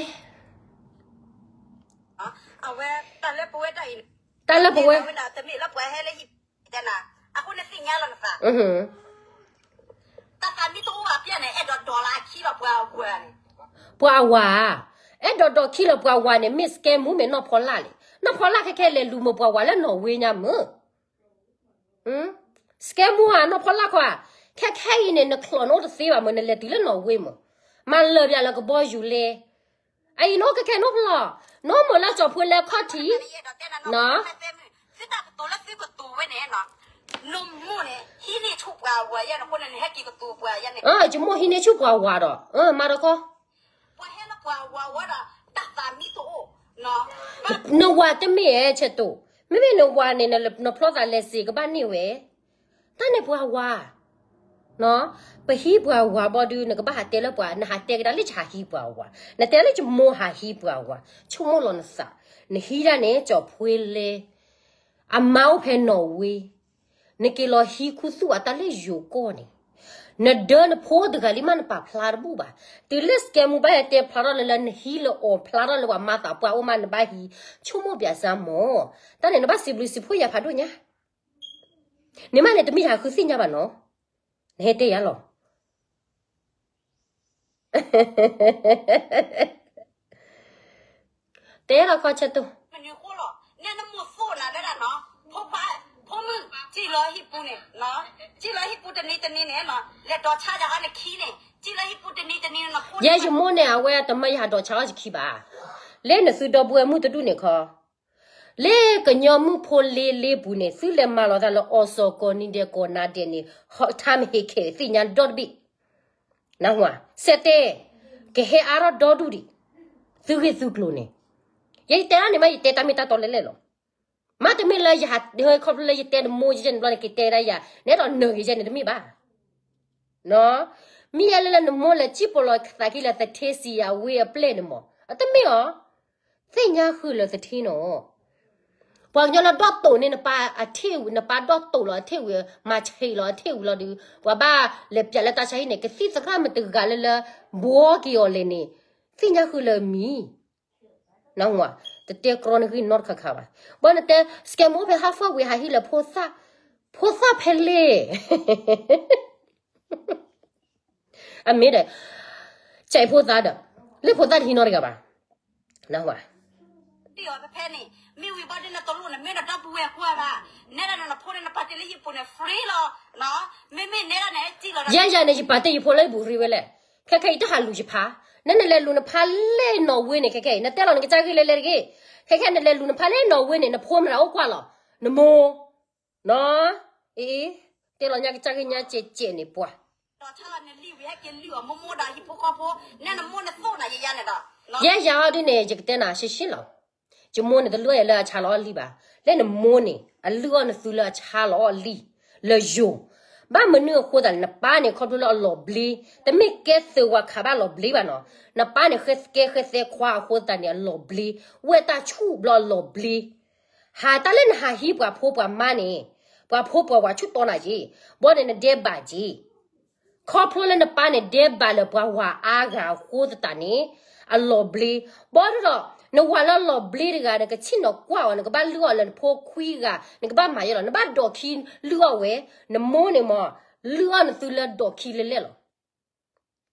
အဝဲ တၢ်လၢပဝဲ တၢ်လၢပဝဲ ပှၤအဝၤ, အဲၣ်ဒိးဒိးခံလၢပှၤဝၤန့ၣ် မ့ၢ်စကဲမူမ့ၢ်နီၢ်ဖီလာ်လဲၣ်. နီၢ်ဖီလာ်ခဲခဲလဲၤလူၤမုာ်ပှၤဝၤလၢနီၣ်ဝ့ညါမုာ် စကဲမူဧါ နီၢ်ဖီလာ်ခီဧါ, ခဲခဲအံၤန့ၣ် နချီးနအိၣ်တသ့ဘၣ်မုာ် နလဲၤတုၤလၢနီၣ်ဝ့မုာ်, မၤလၢာ်ပၠးလၢကဘီယူၤလဲ, အအံၤနအိၣ်ခဲခဲနအိၣ်ဖျီ, နအိၣ်မုာ်လၢကၠီၤဖှ့လၢခီၣ်ထံး, နီၢ် ယမိၢ်ဟံးန့ၢ်ဆူၣ်ပှၤဝၤဒီး, နဝၤတမ့ၢ်ဧါ ဆဲးတိၢ်, မ့မ့ၢ်နဝၤန့ၣ် နဖျီသးလဲၤစ့ၢ်ကဘၣ်န့ၢ်ဝဲ, တၢ်န့ၣ်ပှၤဝၤ ပဟံးပှၤဝၤဘီဒုး နကဘၣ်ဟးတဲလၢပှၤ နဟးတဲကဒါလၢယဟးဟံးပှၤဝၤ, နတဲလၢယမိၢ်ဟးဟံးပှၤဝၤ, ဆိကမိၣ်လီၤနသး, နဟံးဒၣ်န့ၣ် ကၠီၤဖှ့လဲ, အမါအိၣ်ဖဲနီၣ်ဝ့, နက့ၤလီၤဟံးခူသူၣ်အတၢ်လၢယိၤကီၢ်န့ၣ်, နဒၢနဖိတဂၤလံမး နပာ်ဖျါတဘူၣ်ဘၣ်, တုၤလၢစကဲမူဘၣ်ဟဲတဲဖျါထီၣ်လၢလၢနဟံးလၢအီၤဖျါထီၣ်လၢပှၤမၤသးပှၢ်အိၣ်မး နဘၣ်ဟံး, ဆိကမိၣ်ပၠးစၢ်မၢ်, တၢ်န့ၣ်နဘၣ်စံးဘျုးစံးဖှိၣ်ယၤဖးဒိၣ်ညါ န့ၣ်မးန့ၣ် တမ့ၢ်ယၤဃုသ့ၣ်ညါဘၣ်နီၤ, နဟဲတဲယၤလီၤ. တဲလီၤခီဆဲးတိၢ်, ယဲယမိၢ်န့ၣ် အဝဲတမၢယဟးဒိးဆါအီၣ်ယခံဘၣ်, လၢနသုဒီပုၢ်ဝဲၢ်မုၣ်တဒူၣ်န့ၣ်ခီ လၢကညီမုၣ်ဖိလ့လ့ပူၤန့ၣ် သုလဲၤမၤလီၤသးလၢအီၤစီၤကိးနံၤဒဲးကိးနၤဒဲးန့ၣ် ထါမဟ့းခဲးသ့ၣ်ညါဒီတဘ့ၣ်, နၢ်ဟူဧါ, စဲးတဲ, ကဟဲအါထီၣ်ဒီဒူၣ်ဒံး, သုဂ့ၢ်သုကျိၤန့ၣ်, ယဲယတဲဒၣ်န့ၣ်မး ယတဲတၢ်မ့ၢ်တၢ်တီလဲၣ်လဲၣ်လီၤ. မ့တမ့ၢ်လၢယဟး ခီဖျိလၢယတဲနမိၢ်ယဲန့ၣ်ဘျီန့ၣ် ကတဲဒၣ်ယၤ နအဲၣ်ဒိးနၢ်ဂ့ၤယဲန့ၣ်တမ့ၢ်ဘၣ်. မ့ၢ်ယဲလၢလၢနမိၢ်လဲၤစံၣ်ပိာ်လီၤသးခံလၢသထ့စံယၤဝ့ၢ်အပျဲၢ်န့ၣ်မး အတမ့ၢ်အီၤ, သ့ၣ်ညါဃုာ်လၢသထ့နီၤ ပှၤကညီလၢဒီၣ်တိာ်န့ၢ်နပၢ်အထ့ၣ်ဝံၤ နပၢ်ဒီၣ်တိာ်လီၤအထ့ၣ်ဝံၤ မၤဆံးလီၤအထ့ၣ်ဝံၤလီၤဒီး ပှၤဘၣ်လဲၤပၠးလၢတၢ်ဆါဟံၣ်န့ၣ် ကသံၣ်သရၣ်မတၤတဂၤလၢလၢ ဘှီက့ၤအီၤလဲၣ်န့ၣ် သ့ၣ်ညါဃုာ်လၢမံၤ, နၢ်ဟူဧါ, တတဲကြီနဂ့ၢ်နီတခါခါဘၣ်. ဘၣ်နတဲ စကဲမူဖဲဟးဖီၣ်ဝံၤ ဟးဟံးလၢဖိသၣ်, ဖိသၣ်ဖဲလဲၣ် အမ့ၢ်ဒီး ကဲးဖိသၣ်ဒီး လၢဖိသၣ်တဟံးနီတဂၤဘၣ်. နၢ်ဟူဧါ, ဖဲန့ၣ် မ့ၢ်ဝံၤဘၣ်ဒ်နတလိၣ်န့ၣ် မ့ၢ်နဒီပုၢ်ဝဲၢ်ကွၢ်ဘၣ်, နဲဒၣ်နဖိန့ၣ် နပာ်တ့ၢ်လၢဟံၣ်ပူၤန့ၣ် free လီၤ. မ့မ့ၢ်နဲဒၣ်န့ၣ် ယဲယၤန့ၣ် ယပာ်တ့ၢ်ယဖိလၢယဘူးရံဝဲလဲၣ်. ခဲခဲအံၤတဟးလူၤယဖါ, နဲနလဲၤလူၤနဖါလၢနီၣ်ဝ့န့ၣ် ခဲခဲအံၤ နတဲလီၤနကစၢ်ဂ့ၢ်လဲၤလဲၤတဂ့ၤ. ခဲခဲနလဲၤလူၤနဖါလၢနီၣ်ဝ့န့ၣ် နဖိမတၤအိၣ်ကွၢ်လီၤ, နမိၢ် နီၤ, အ့ တဲလီၤညါကစၢ်ဂ့ၢ်ညါစဲးစဲးန့ၣ်ပှၤ ယဲယၤဟီဒ်န့ၣ် ယကတဲနၤရှဲရှဲလီၤ. ယမိၢ်န့ၣ်တလုၢ်အီၣ်ယၤလၢအဆါလီၤအီၣ်လံဘၣ်. လၢနမိၢ်န့ၣ် အလုၢ်အီၣ်နသုလၢအဆါလီၤအီၣ်လံ လၢယိၤ. ဘၣ်မနုၤအဃိသတးန့ၣ် နပၢ်န့ၣ် ခီဖျိလၢအလီၤဘျ့, တမ့ၢ်ကဲသုးဝၤခးဘၣ်လီၤဘျ့ဘၣ်နီၤ. နပၢ်န့ၣ် ဃဲကဲဃဲသဲခွါအဃိသတးန့ၣ် အလီၤဘျ့, ဝဲတၢ်ဆူၣ်ဘျီအလီၤဘျ့ ဟးတၢ်လၢနဟးဟံးပှၤဖိပှၤမါန့ၣ်, ပှၤဖိပှၤဝၤဆူၣ်တီနၤက့, ဘီန့ၣ်နဒဲးဘးက့. ခီဖျိလၢနပၢ်န့ၣ် ဒဲးဘးလၢပှၤဝၤအါဂၤအဃိသတးန့ၣ်, အလီၤဘျ့, ဘီဒ်ဒီး နဝၤလၢအလီၤဘျ့တဂၤ နကဆ့ၣ်နီၤကွၢ်အီၤ နကဘၣ်လုၢ်အီၣ်လၢနဖိခွံဂၤ နကဘၣ်မၤယဲလီၤ နဘၣ်ဒိးခံလုၢ်အီၣ်ဝဲ, နမိၢ်န့ၣ်မ့ၢ် လုၢ်အီၣ်နသုလၢဒိးခံလၢလဲၣ်လီ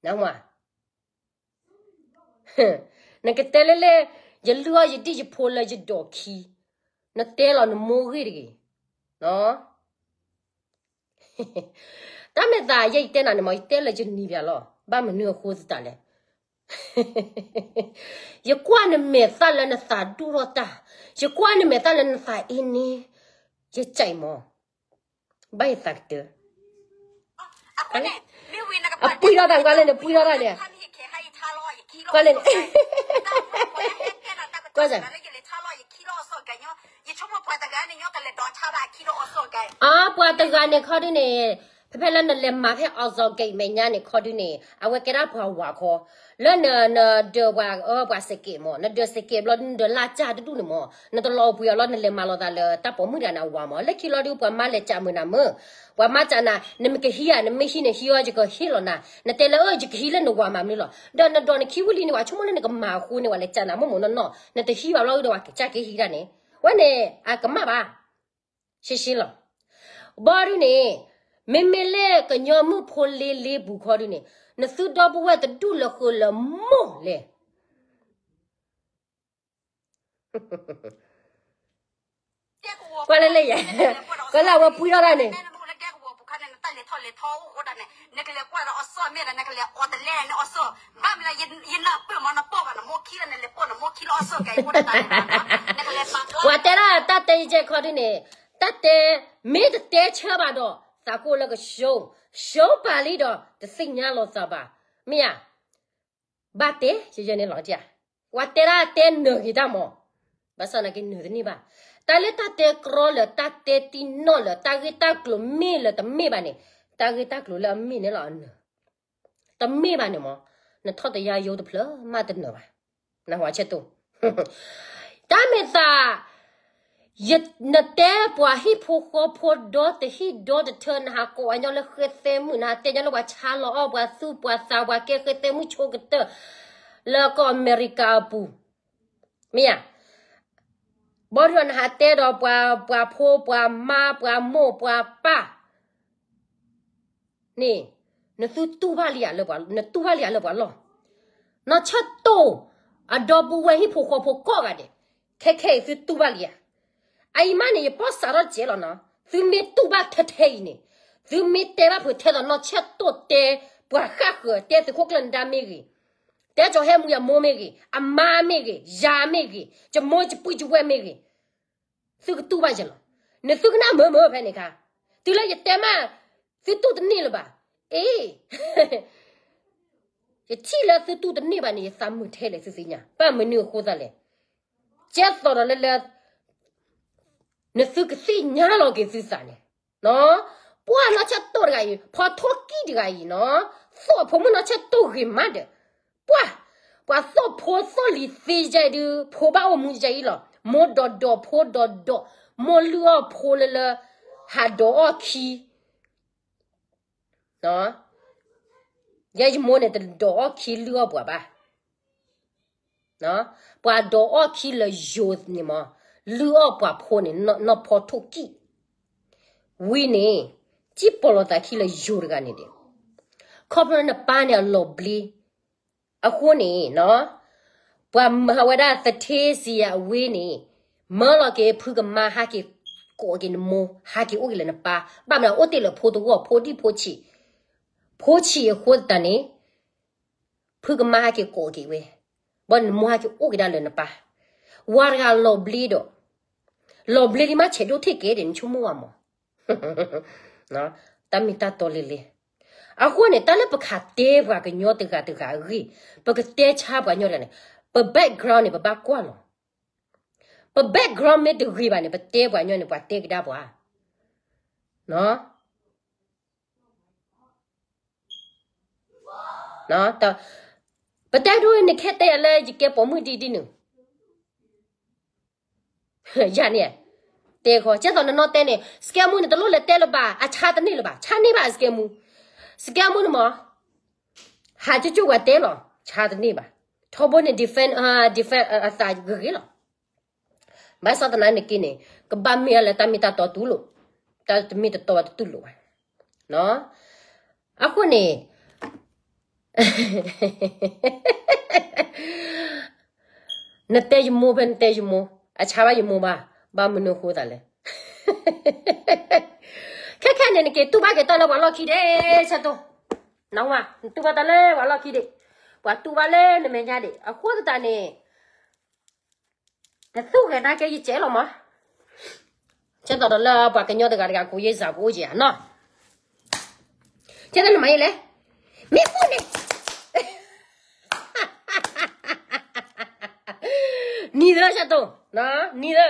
ၤ. နကတဲလၢလဲၣ်, ယလုၢ်အီၣ်ယဒံၣ်ယဖိလၢယဒိးခံ, နတဲလီၤနမိၢ်ဂ့ၢ်တဂ့ၤ. တၢ်မဲာ်သးယဲယတဲနၤန့ၣ်မ့ၢ် ယတဲလၢယနံၤပၠးလီၤ. ဘၣ်မနုၤအဃိသတးလဲၣ်. ယကွၢ်နမဲာ်သၣ်လၢနသးဒိၣ်ထီၣ်တၢ်, ယကွၢ်နမဲာ်သၣ်လၢနသးအ့န့, ယကဲးမး, ဘၣ်ယသးကတၢၢ် အပှံၢ်ထီၣ်တၢ်ကွၢ်လၢန့ၣ် ပှံၢ်ထီၣ်တၢ်န့ၣ်, ကွၢ်လၢန့ၣ်, ကွၢ်စၢ်, အပှၤတဂၤန့ၣ်ခီဒုန့ၣ်, ဖဲဖဲလၢနလဲၤမၤဖဲ အီစီၤကဲးမဲာ်ညါန့ၣ်ခီဒုန့ၣ် အဝဲကဲဒၣ်ပှၤဝၤခီ, လၢန, နဒၢးပှၤ, ပှၤစကဲးမး နဒၢးစကဲးဘျီ နဒၢးလၢ်ကၢ်တဒူၣ်န့ၣ်မး နတလီၤပှ့ၤအီၤလီၤ နလဲၤမၤလိာ်သးလၢတၢ်ပိာ်မုၣ်တဂၤန့ၣ်အဝၤမး လၢခံလီၤဒုးပှၤမါလဲၤကးမုာ်နၤမုာ်, ပှၤမါကးနၤ နမ့ၢ်ကဟံးဧါ နမ့ၢ်ဟံးန့ၣ်ဟံးအီၤ ယကဟ့ၣ်လီၤနၤ နတဲလၢအၢ ယကဟံးလၢနဝၤမးမနုၤလီၤ ဒီးနဒိးနခံဝံၤလံန့ၣ် ပှၤဆိကမိၣ်လၢနကမၤအဃိန့ၣ် ပှၤလဲၤကးနၤမိၢ်မိၢ်နီၢ်နီၢ် နတဟံးဘၣ်ဘျီဒုးဒီးပှၤကစၢ်က့ၤဟံးဒၣ်န့ၣ်, ဝဲန့ၣ် အကမၣ်ဘၣ် ရှဲရှဲလီၤ. ဘီဒုန့ၣ်, မ့မ့ၢ်လၢကညီမုၣ်ဖိလ့လ့ပူၤခီဒုန့ၣ်, နသုဒီပုၢ်ဝဲၢ်တဒူၣ်လၢဃုာ်လၢမိၢ်လဲၣ်. ကွၢ်လၢလၢယဲ, ကွၢ်လၢအဝဲပှံၢ်ထီၣ်တၢ်န့ၣ် ပှၤတဲဒၣ်တၢ်တဲယကဲခီဒုန့ၣ်, တၢ်တဲ မ့ၢ်တတဲဆၢဘၣ်ဒီး သးကိၢ်လၢကရှုံး, ရှုံးပာ်လံဒီး တသ့ၣ်ညါလီၤသးဘၣ်, မ့ၢ်ဧါ. ဘၣ်တဲ ယယဲန့ၣ်လီၤတံၢ်, ပှၤတဲဒၣ်တဲနၢၤဂ့ၤတၢ်မး, ဘၣ်ဆၣ်သနာ်က့နၢၤတန့ၢ်ဘၣ်, တၢ်လၢတၢ်တဲကြီလၢတၢ်တဲတံၢ်နီၣ်လၢတၢ်ဂ့ၢ်တၢ်ကျိၤမ့ၢ်လၢတမ့ၢ်ဘၣ်န့ၣ်, တၢ်ဂ့ၢ်တၢ်ကျိၤလၢအမ့ၢ်န့ၣ်လီၤအနၢၤ တမ့ၢ်ဘၣ်န့ၣ်မး, နထီၣ်တယါယိတဖျၢၣ်မးတနၢၤဘၣ်, နဟးဆဲးတိၢ်, တၢ်မ့ၢ်သး, နတဲပှၤဟံၣ်ဖိဃီဖိဒီတဟံၣ်ဒီတထၢ နဟးကိးအညီလၢဃဲသဲမုၣ် နဟးတဲညီလၢပှၤဆါလီၤအီၣ်ပှၤသူၣ်ပှၤသး ပှၤကဲဃဲသဲမုၣ်ဆိကတၢၢ်, လၢကီၢ်အမဲရကၤအပူၤ မ့ၢ်ဧါ, ဘီဒုဒီးနဟးတဲဒီးပှၤ, ပှၤဖိပှၤမါပှၤမိၢ်ပှၤပၢ်, န့ၣ်, နသုတူၢ်ဘၣ်လံဧါလၢပှၤ, နတူၢ်ဘၣ်လံဧါလၢပှၤလီၢ်, နီၢ်ဆၢၣ်တိၢ်, အဒီပုၢ်ဝဲၢ်ဟံၣ်ဖိဃီဖိကိးဂၤဒဲး, ခဲခဲအံၤသုတူၢ်ဘၣ်လံဧါ, အအံၤမးန့ၣ် ယပီၢ်စးထီၣ်စဲးလီၤနီၤ, သုမ့ၢ်တူၢ်ဘၣ်ထဲထဲအံၤန့ၣ်, သုမ့ၢ်တဲဘၣ်ဖုးထဲသိးနီၢ်ဆၢၣ်တိၢ်တဲ, ပှၤဃၣ်ဃၢၤတဲသုးခိၣ်ကျၢၢ်နဒါမ့ၢ်ဂ့ၤ, တဲကၠီၤဟဲမူယမိၢ်မ့ၢ်ဂ့ၤ, အမါမ့ၢ်ဂ့ၤ, ယၤမ့ၢ်ဂ့ၤ, ယမိၢ်ယပုၢ်ယဝဲၢ်မ့ၢ်ဂ့ၤ, သုကတူၢ်ဘၣ်ယဲလီၤ, နသုကနၣ်မုာ်မုာ်ဖဲန့ၣ်ခါ, တုၤလၢယတဲမး, သုတူၢ်တန့ၢ်လၢၤဘၣ်, အ့ ယထံၣ်လၢသုတူၢ်တန့ၢ်ဘၣ်န့ၣ် ယသးမုာ်ထဲလဲၣ်သုသ့ၣ်ညါ, ဘၣ်မနုၤအဃိသတးလဲၣ်. ကဲသိးဒီးလၢလၢ နသုကသ့ၣ်ညါလီၤက့ၤသုသးန့ၣ်, ပှၢ်နီၢ်ဆၢတိၢ်တဂၤအံၤ ဖီထိၣ်ကံၢ်တဂၤအံၤနီၤ, သိၣ်ဖိမုၣ်နီၢ်ဆၢတိၢ်ဂ့ၤမးဒီး, ပှၢ်, ပှၤသိၣ်ဖိသိၣ်လံၤသ့ယဲဒုး ဖိဘၣ်အိၣ်မူယဲအံၤလီၤ. မိၢ်ဒီးဒီးဖိဒီးဒီး, မိၢ်လုၢ်အီၣ်ဖိလၢလၢ ဟးဒီးအီၣ်ခံ ယဲယမိၢ်န့ၣ်တဒီးအီၣ်ခံလုၢ်အီၣ်ပှၤဘၣ်. ပှၤဒီးအီၣ်ခံလၢယိၤန့ၣ်မး, လုၢ်အီၣ်ပှၤဖိန့ၣ် နီၢ်ဖီထိၣ်ကံၢ် ဝံၤန့ၣ်, စံၣ်ပီၤလီၤသးခံလၢယိၤတဂၤန့ၣ်ဒီး, ခီဖျိနပၢ်န့ၣ်အလီၤဘျ့, အဃိန့ၣ်နီၤ, ပှၤမၤဝဲဒၣ်သထ့စံယၤအဝ့ၢ်န့ၣ်, မၢလီၤက့ၤဖုကမါဟးက့ၤကိးက့ၤနမိၢ် ဟးက့ၤအိၣ်က့ၤလၢနပၢ်, ဘၣ်မနုၤအိၣ်တ့ၢ်လၢဖိတဝီၢ် ဖိဒံၣ်ဖိဆံး, ဖိဆံးအဃိသတးန့ၣ် ဖုကမါဟဲက့ၤကိးက့ၤဝဲ, ဘၣ်နမိၢ်ဟဲက့ၤအိၣ်က့ၤဒၣ်လၢနပၢ်, ဝၤတဂၤလီၤဘျ့ဒီး, လီၤဘျ့ဒ်မး ဆဲးဒိၣ်ထံၣ်က့ၤဒီး နဆိကမိၣ်ဝဲမး, တၢ်မ့ၢ်တၢ်တီလဲၣ်လဲၣ်. အဃိန့ၣ် တၢ်လၢပကတဲပှၤကညီတဂၤတဂၤအဂ့ၢ်, ပကတဲဆါပှၤကညီတဂၤန့ၣ်, ပ background န့ၣ် ပဘၣ်ကွၢ်လီၤ. ပ background မ့ၢ်တဂ့ၤဘၣ်န့ၣ် ပတဲပှၤကညီန့ၣ် ပှၤတဲကဒါပှၤ ပတဲဒိနခဲတဲယၤလၢယကဲပိာ်မုၣ်ဒ်ဒ်နုၤ, ယၤန့ၣ်, တဲခီ ကဲသိးနနီၢ်တဲန့ၣ် စကဲမူန့ၣ် တလိၣ်လဲၤတဲလၢၤဘၣ်, အဆါတန့ၢ်လၢၤဘၣ်, ဆါန့ၢ်ဘၣ်စကဲမူ, စကဲမူန့ၣ်မး, ဟးကၠိကၠိပှၤတဲလီၤ, ဆါတန့ၢ်ဘၣ်, ထီဘိန့ၣ် defend, defend အသးဂ့ၤဂ့ၤလီၤ. ဘၣ်ဆၣ်သနာ်က့န့ၣ် ကဘၣ်မ့ၢ်အလၢတၢ်မ့ၢ်တၢ်တီတူၢ်လိာ်, တၢ်တမ့ၢ်တတီတတူၢ်လိာ်ဘၣ်. အဃိန့ၣ် နတဲယမိၢ်ဖဲနတဲယမိၢ်, အဆါဘၣ်ယမိၢ်ဘၣ်, ဘၣ်မနုၤအဃိသးလဲၣ်. ခဲခဲန့ၣ် နက့ၤတူၢ်ဘၣ်က့ၤတၢ်လၢပှၤလီၢ်ခံဒံး, ဆၢတိၢ်, နဝၤ, နတူၢ်ဘၣ်တၢ်လၢပှၤလီၢ်ခံဒံး, ပှၤတူၢ်ဘၣ်လၢနမဲာ်ညါဒံး, အဃိသတးန့ၣ် နသူၣ်ဂဲၤနာ်က့ယကဲလီၤမး, ကဲသိးဒီးလၢပှၤကညီတဂၤတဂၤ ကိးယဲၢ်စးကအိၣ်က့ၤဧါနီၤ, ကဲသိးနမၤယဲလဲၣ်, မ့ၢ်အိၣ်န့ၣ် နံၤသၢဆၢတိၢ်, နံၤသၢ,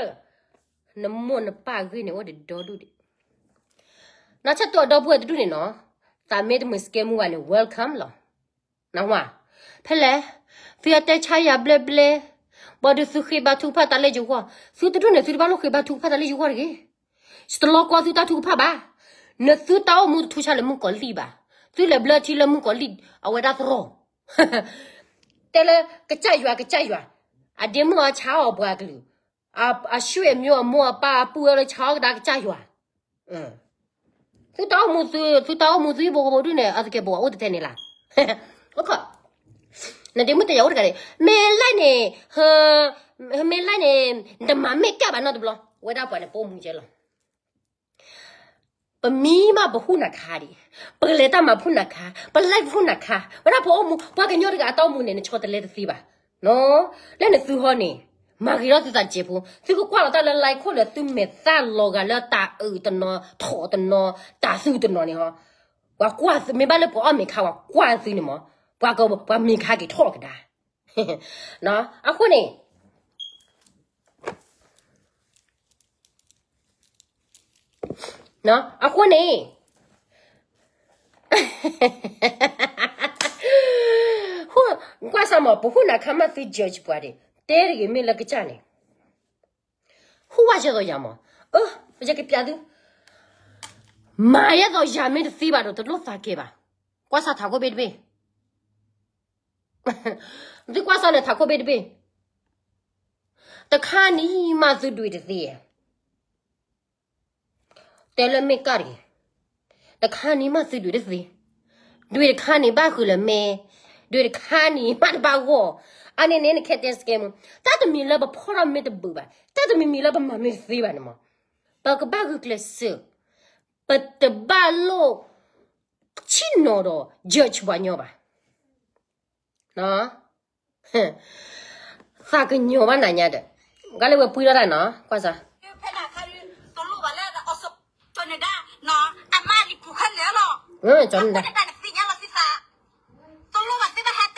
နမိၢ်နပၢ်ဂ့ၢ်န့ၣ် အိၣ်ဒီးဒီဒူၣ်ဒံး, နီၢ်ဆၢတိၢ်အဒီပုၢ်ဝဲၢ်တဒူၣ်န့ၣ်နီၤ, သးမ့ၢ်တမုာ်စကဲမူဘၣ်န့ၣ် welcome လီၤ. နဝၤ, ဖဲလဲၣ်, သုအတဲဆါယၤဘျဲၣ်ဘျဲၣ်, ဘၣ်ဒီးသုဃ့ဘါထုကဖၣ်တၢ်လၢယဂီၢ်, သုတဒူၣ်န့ၣ် သုတဘၣ်လိၣ်ဃ့ဘါထုကဖၣ်တၢ်လၢယဂီၢ်တဂ့ၤ. ယတလီၤကွၢ်သုတၢ်ထုကဖၣ်ဘၣ်. နသုတၢ်အိၣ်မူတထူဆါလၢမုၣ်ကီၤလံၢ်ဘၣ်. သုလဲၤဘျၢထံလၢမုၣ်ကီၤလံၢ် အဝဲဒၣ်သရိာ် တဲလၢကစၢ်ယွၤ ကစၢ်ယွၤ, အဒ့မုၣ်အီၤဆါအီၣ်ပှၤကလုာ်, အဆွေမျိုး အမိၢ်အပၢ်အပုၢ်ဝဲလၢဆါအီၣ်ကဒါကစၢ်ယွၤ, သုတၢ်အိၣ်မူသု, သုတၢ်အိၣ်မူသုဘိကဘိဒုၣ်န့ၣ် အသကဲးပဝးအိၣ်တထဲန့ၣ်လၢ်, နဒ့မုၣ်တဲယၤအိၣ်တဂၤန့ၣ် မ့ၢ်လၢန့ၣ်, မ့ၢ်လၢန့ၣ်, တမၤမ့ၢ်ကၢ်ဘၣ်နီတဘျီ, ဝဲဒၣ်ပှၤန့ၣ် ပအိၣ်မူကဲလီၤ. ပမံဘၣ်ပဟူးနၤခါဒံး, ပကလဲၤတၢ်မၤဖှူနၤခါ, ပလဲၤဖှူနၤခါ, ဝဲဒၣ်ပအိၣ်မူ ပှၤကညီတဂၤအတၢ်အိၣ်မူန့ၣ် နဆီတလဲတသ့ဘၣ်, လၢနသုဟီန့ၣ်, မၤဂ့ၤထီၣ်သုသးစဲးဖိ, သုကကွၢ်လီၤတၢ်လၢ like ခိၣ်လၢသုမဲာ်သၣ်လီၤဂာ်လၢတၢ်အုးတနီၤ, ထိးတနီၤ, တၢ်သူတနီၤန့ၣ်ဟီ, ပှၤကွၢ်သု မ့ၢ်ဘၣ်လၢပှၤအီၣ်မ့ၤခါ ပှၤကွၢ်သုန့ၣ်မး, ပှၤက ပှၤမ့ၤခါက့ၤထီၣ်ကဒါ အဃိန့ၣ် အဃိန့ၣ်, ကွၢ်စၢ်မး ပဟူးနၤခါမးသု judge ပှၤဒံး, တဲတဂ့ၤမ့ၢ်လၢကစၢ်န့ၣ်, ဟူးဝဲကဲသိးယၤမး, ယကပျးသု, မၤယဲသိးယၤမ့ၢ်တသ့ဘၣ်ဒီး တလိၣ်သးကဲဘၣ်, ကွၢ်စၢ်ထးခိၣ်ဘ့ၣ်တဘ့ၣ် သုကွၢ်စၢ်န့ၣ်ထးခိၣ်ဘ့ၣ်တဘ့ၣ်, တခါနံၤမးသုဒွံးတသ့, တဲလၢမ့ၢ်ကၢ်တဂ့ၤ, တခါနံၤမးသုဒွံးတသ့, ဒွံးတခါန့ၣ်ဘၣ်ဃုာ်လၢမဲ, ဒွံးတခါန့ၣ်မးတဘၣ်ဂီၢ်, အန့ၣ်န့ၣ်နခဲတဲစကဲမူ, တၢ်တမံၤလၢပဖီၣ်ထီၣ်မ့ၢ်တဘုးဘၣ်, တၢ်တမံၤမံၤလၢပမၤမ့ၢ်တသ့ဘၣ်န့ၣ်မး, ပကဘၣ်ဂုာ်ကျဲးစၢး, ပတဘၣ်လိၣ် ဆ့ၣ်နီၤဒီး judge ပှၤညီဘၣ်, သးကညီၤဘၣ်နၤညါဒီး, ကလၢဝဲပှံထီၣ်တၢ်နီၤ, ကွၢ်စၢ်, တလိၣ်ဘၣ်လၢ အမါလံၤပူၤခဲလၢာ်လီၤ, ကၠီန့ၣ်ဒၣ်, တလိၣ်ဘၣ်သ့ၣ်ညါလီၤသံသး,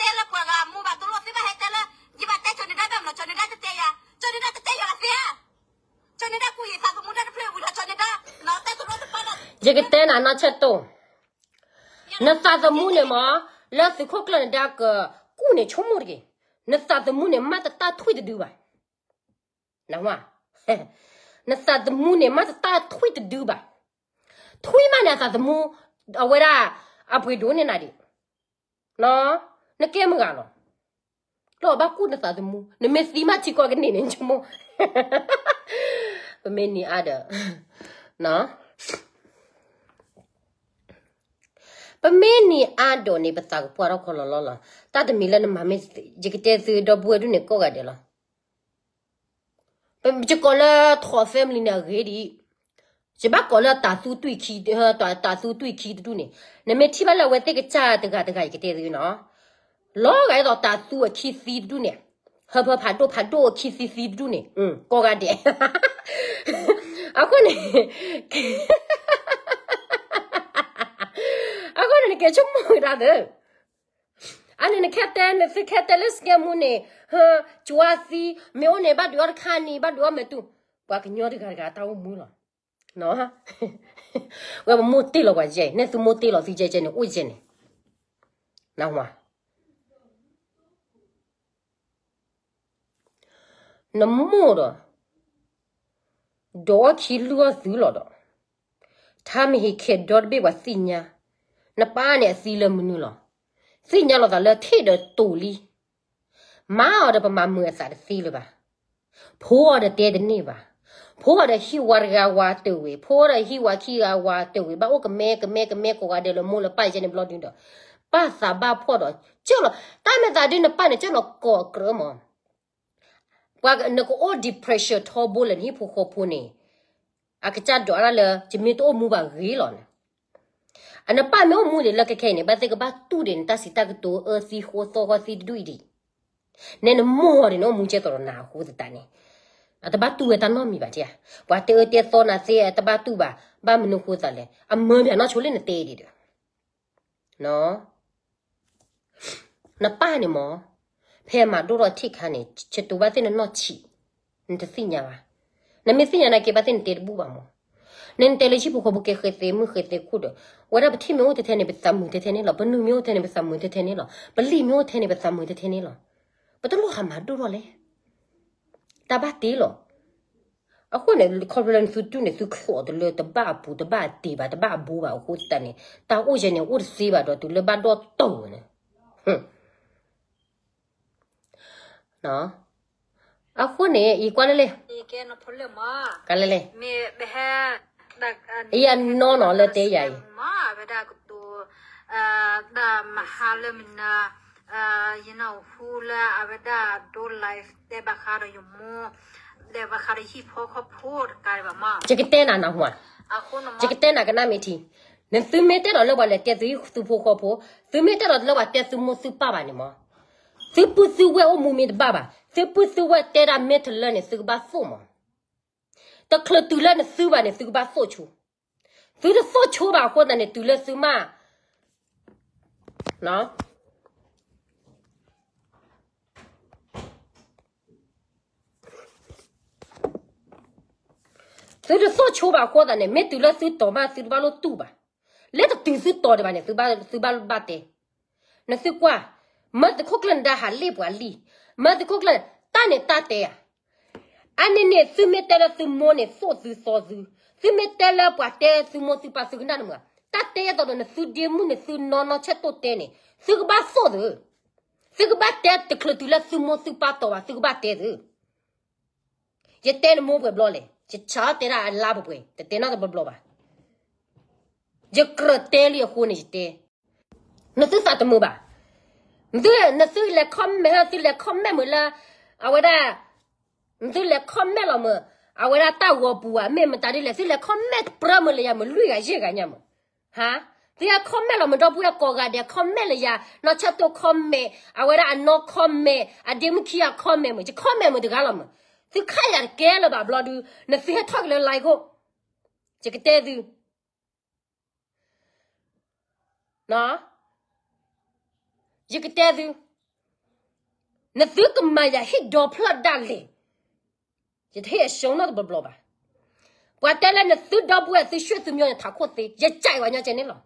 ယကတဲနၤနီၢ်ဆဲၣ်တိၢ်, နသးသမူန့ၣ်မ့ၢ် လၢသုးခိၣ်ကျၢၢ်နဒါကကူၣ်န့ၣ်ဆိကမိၣ်တက့ၢ်. နသးသမူန့ၣ် မၤတတၢ်ထွံၣ်တဒုဘၣ်. နသးသမူန့ၣ် မၤတတၢ်ထွံၣ်တဒုဘၣ်. ထွံၣ်မးန့ၣ်အသးသမူ, အဝဲဒၣ် အပှ့ၤဒိၣ်န့ၢ်နၤဒံး. နကဲမုၢ်ဂၤလီၤ. လီၤဘၣ်ကူၣ်နသးသမူ, နမ့ၢ်သံမးထံကီၢ်ကန့ၢ်န့ၣ် ဆိကမိၣ်. ပမ့ၢ်နံၤအါဒီး, ပမ့ၢ်နံၤအါဒီးန့ၣ် ပသးကပှၢ်ထီၣ်ခီလီၤလီၤလီၤ. တၢ်တမံၤလၢနမၤမ့ၢ်, ယကတဲသုဒီပုၢ်ဝဲၢ်ဒုန့ၣ်ကိးဂၤဒဲးလီၤ. ယကိးလၢထီၣ် family န့ၣ်အဂ့ၤဒံး, ယဘၣ်ကိးလၢတၢ်သူတွံၢ်ခံ, တၢ်သူတွံၢ်ခံတဒူၣ်န့ၣ်, နမ့ၢ်ထံၣ်ဘၣ်လၢအဝဲသ့ၣ်ကစၢ်တဂၤတဂၤ ယကတဲသုနီၤ, လီၤဂာ်ဒ်သိးတၢ်သူအခံသံတဒူၣ်န့ၣ်, ဟၢဖၢဖးဒိၣ်ဖးဒိၣ်အခံသံသံတဒူၣ်န့ၣ်, ကိးဂၤဒဲး. အဃိန့ၣ်, အဃိန့ၣ် နက့ၤဆိကမိၣ်ကဒါသု အန့ၣ်နခဲတဲ နသုခဲတဲလၢ scam မူန့ၣ်, ဟၢ, ကၠွါသံ, မ့ၢ်အိၣ်န့ၣ် ဘၣ်ဒုးအီၣ်တခါန့ၣ် ဘၣ်ဒုးအီၣ်မဲာ်တူၢ်, ပှၤကညီတဂၤတဂၤတၢ်အိၣ်မူလီၤ. ဝဲပမိၢ်တ့ၢ်လီၤပှၤယဲၢ်, နဲၣ်သုမိၢ်တ့ၢ်လီၤသုယဲၢ်ကဲန့ၣ် အိၣ်ယဲၢ်န့ၣ်, နဝၤ နမိၢ်ဒီး, ဒိးအီၣ်ခံလုၢ်အီၣ်သုလီၤဒီး, ထါမ့ၢ်ဟ့ၣ်ခဲဒီတဘ့ၣ်ပှၤသ့ၣ်ညါ, နပၢ်န့ၣ်အသံလၢမနုၤလီၤ. သ့ၣ်ညါလီၤသးလၢထံၣ်ဒီးတိာ်လံ, မၤအီၤဒီးပမၤမုာ်အသးတသ့လၢၤဘၣ်. ဖိအီၤဒီးတဲတန့ၢ်ဘၣ်. ဖိအီၤဒီးဟံၣ်ဝါတဂၤဝါတဝ့ၤ, ဖိအီၤဒီးဟံၣ်ဝါခံဂၤဝါတဝ့ၤ, ဘၣ်အိၣ်ကမဲကမဲကမဲကိးဂၤဒဲးလၢမိၢ်လၢပၢ်ယဲၢ်န့ၣ်ဘျီဒုဒီး, ပၢ်သးဘၣ်ဖှီၣ်ဒီး, ကၢၢ်လီၤ, တၢ်မ့ၢ်သးဒုနပၢ်န့ၣ် ကၢၢ်လီၤကိးကြၢးမး ပှၤနကအိၣ် depression ထီဘိလၢနဟံၣ်ဖိဃီဖိန့ၣ်, အကစၢ်ဒိးအါဒၣ်လၢ ယမ့ၢ်တအိၣ်မူဘၣ်ဂ့ၤလီၤန့ၣ်, အနပၢ်မ့ၢ်အိၣ်မူဒံးလၢခဲခဲအံၤန့ၣ် ဘၣ်သ့ၣ်ကဘၣ်တူၢ်ဒံးနတၢ်စံးတၢ်ကတိၤအၢသံဃိသီဃီသံတဒူၣ်အံၤဒံး, နဲနမိၢ်အီၤဒံးန့ၣ် အိၣ်မူကဲသိးဒီးနၤအဃိသတးန့ၣ်, အတဘၣ်တူၢ်ဝဲတၢ်နီတမံၤဘၣ်ဧါ, ပှၤတဲအၢတဲသီနၤသ့အတဘၣ်တူၢ်ဘၣ်, ဘၣ်မနုၤဃိသးလဲၣ်, အမၢမ့ၢ်နီၢ်ဆိလၢနတဲဒံးဒီး နပၢ်န့ၣ်မး, ဖဲအမၤဒိၣ်ထီၣ်ထံၣ်ခါန့ၣ် ဆတိၤဘၣ်သ့ၣ်နနီၢ်ဆံး, နတသ့ၣ်ညါဘၣ်. နမ့ၢ်သ့ၣ်ညါနာ်က့ ဘၣ်သ့ၣ်နတဲတဘူၣ်ဘၣ်မး. နနတဲလၢဟံၣ်ဖိဃီဖိကဲဃဲၤသ့မုၢ်ဃဲၤသ့ခိၣ်ဒီး, ဝဲဒၣ်ပထံၣ်မ့ၢ်အိၣ်ထဲထဲန့ၣ် ပသးမုာ်ထဲထဲန့ၣ်လီၤ. ပနုာ်မ့ၢ်အိၣ်ထဲန့ၣ် ပသးမုာ်ထဲထဲန့ၣ်လီၤ. ပလံာ်မ့ၢ်အိၣ်ထဲန့ၣ် ပသးမုာ်ထဲထဲန့ၣ်လီၤ. ပတလိၣ်ဟးမၤဒိၣ်ထီၣ်လဲၣ်. တၢ်ဘၣ်တ့လီၤ. အဃိန့ၣ် ခီဖျိလၢနသုတူၢ်န့ၣ် သုချိးတလၢတဘၣ်အပူၤ တဘၣ်အတ့ၢ်ဘၣ် တဘၣ်အဘိဘၣ်အဃိသတးန့ၣ် တၢ်အိၣ်ယဲန့ၣ် အိၣ်တသ့ဘၣ်ဒီးတုၤလၢဘၣ်ဒီၣ်တိၢ်န့ၣ် အဃိန့ၣ် ယကွၢ်လၢလဲၣ်, ကွၢ်လၢလဲၣ်, ယအနီၢ်နီၢ်လၢတဲယၤအံၤ ယကတဲနၤနဟူဧါ, ယကတဲနၤကနၣ်မ့ၢ်ထံ, နသုမ့ၢ်တဲဒီးလၢပှၤလဲၤတဲသုဟံၣ်သုဖိဃီဖိ, သုမ့ၢ်တဲဒီးလၢပှၤတဲသုဟံၣ်သုဖိဃီဖိ, သုပုၢ်သုဝဲၢ်အိၣ်မူမ့ၢ်တဘၣ်ဘၣ်, သုပုၢ်သုဝဲၢ်တဲဒၣ်မ့ၢ်တလၢန့ၣ် သုကဘၣ်သိၣ်မး, တချုးတုၤလၢနသုဘၣ်န့ၣ် သုကဘၣ်သိၣ်ဆိ, သုတသိၣ်ဆိဘၣ်အဃိသတးန့ၣ် တုၤလၢသုမး သုတသိၣ်ဆိဘၣ်အဃိသတးန့ၣ် မ့ၢ်တုၤလၢသုတီၤမး သုတဘၣ်လိၣ်တူၢ်ဘၣ်, လၢတတုၤသုတီၤဒံးဘၣ်န့ၣ် သုဘၣ်ဘၣ်တဲ, နသုကွၢ်, မၢသုးခိၣ်ကျၢၢ်နဒါဟးလ့ၣ်ပှၤလံ, မၢသုးခိၣ်ကျၢၢ် တၢ်န့ၣ်တၢ်တဲဧါ, အန့ၣ်န့ၣ် သုမ့ၢ်တဲလၢသုမိၢ်န့ၣ် သိၣ်သုသီသု, သုမ့ၢ်တဲလၢပှၤတဲသုမိၢ်သုပၢ်သုကနၣ်တမုာ်, တၢ်တဲအသိးဒီးနသုဒ့မုၣ်န့ၣ် သုနီၢ်နီၢ်ဆဲးတိၣ်တဲန့ၣ် သုကဘၣ်သိၣ်သု, သုကဘၣ်တဲတချုးတုၤလၢသုမိၢ်သုပၢ်တီၤဘၣ် သုကဘၣ်တဲသု ယတဲနမိၢ်ပှဲၤဘျီလဲၣ်, ယဆၢတဲဒၣ်အလါပှဲၤပှဲၤ, တတဲနီတဘျီဘျီဘၣ်. ယကြၢးတဲလံအဃိန့ၣ်ယတဲ, နသုသးတမုာ်ဘၣ်, နသုလဲၤ comment သုလဲၤ comment မုာ်လၢ အဝဲဒၣ်, နသုလဲၤ comment လီၤမုာ်, အဝဲဒၣ်တၢ်ဂီၤပူၤဧါ မ့ၢ်မတၤဒ်လဲၣ် သုလဲၤ comment ပြၢမုာ်လၢယၤမုာ် လွံၢ်ဂၤယဲၢ်ဂၤညါမုာ်, ဟါ, သုဟဲ comment လီၤမုာ် ဒီပုၢ်ဝဲၢ်ကိးဂၤဒဲး comment လၢယၤ, နီၢ်ဆၢတိၢ် comment, အဝဲဒၣ်အနီၢ် comment, အဒ့မုၣ်ခံဂၤ comment မုာ်, ယ comment မုာ်တဂၤလီၤမုာ်, သုခါယၤတကဲလၢၤဘၣ်ဘျီဒု, နသုဟဲထီၣ်က့ၤလၢ live ခိၣ်, ယကတဲသု ယကတဲသု, နသုကမၤယၤဟံၣ်ဒီဖျၢၣ်ဒၣ်လဲာ်, ယတဟ့ၣ်အ show နီတဘျီဘျီဘၣ်. ပှၤတဲလၢနသုဒီပုၢ်ဝဲၢ်သုရွှေ့သုမျိုးန့ၣ် ထးခိၣ်သ့, ယကြိုက်ဝဲညီကဲန့ၣ်လီၤ.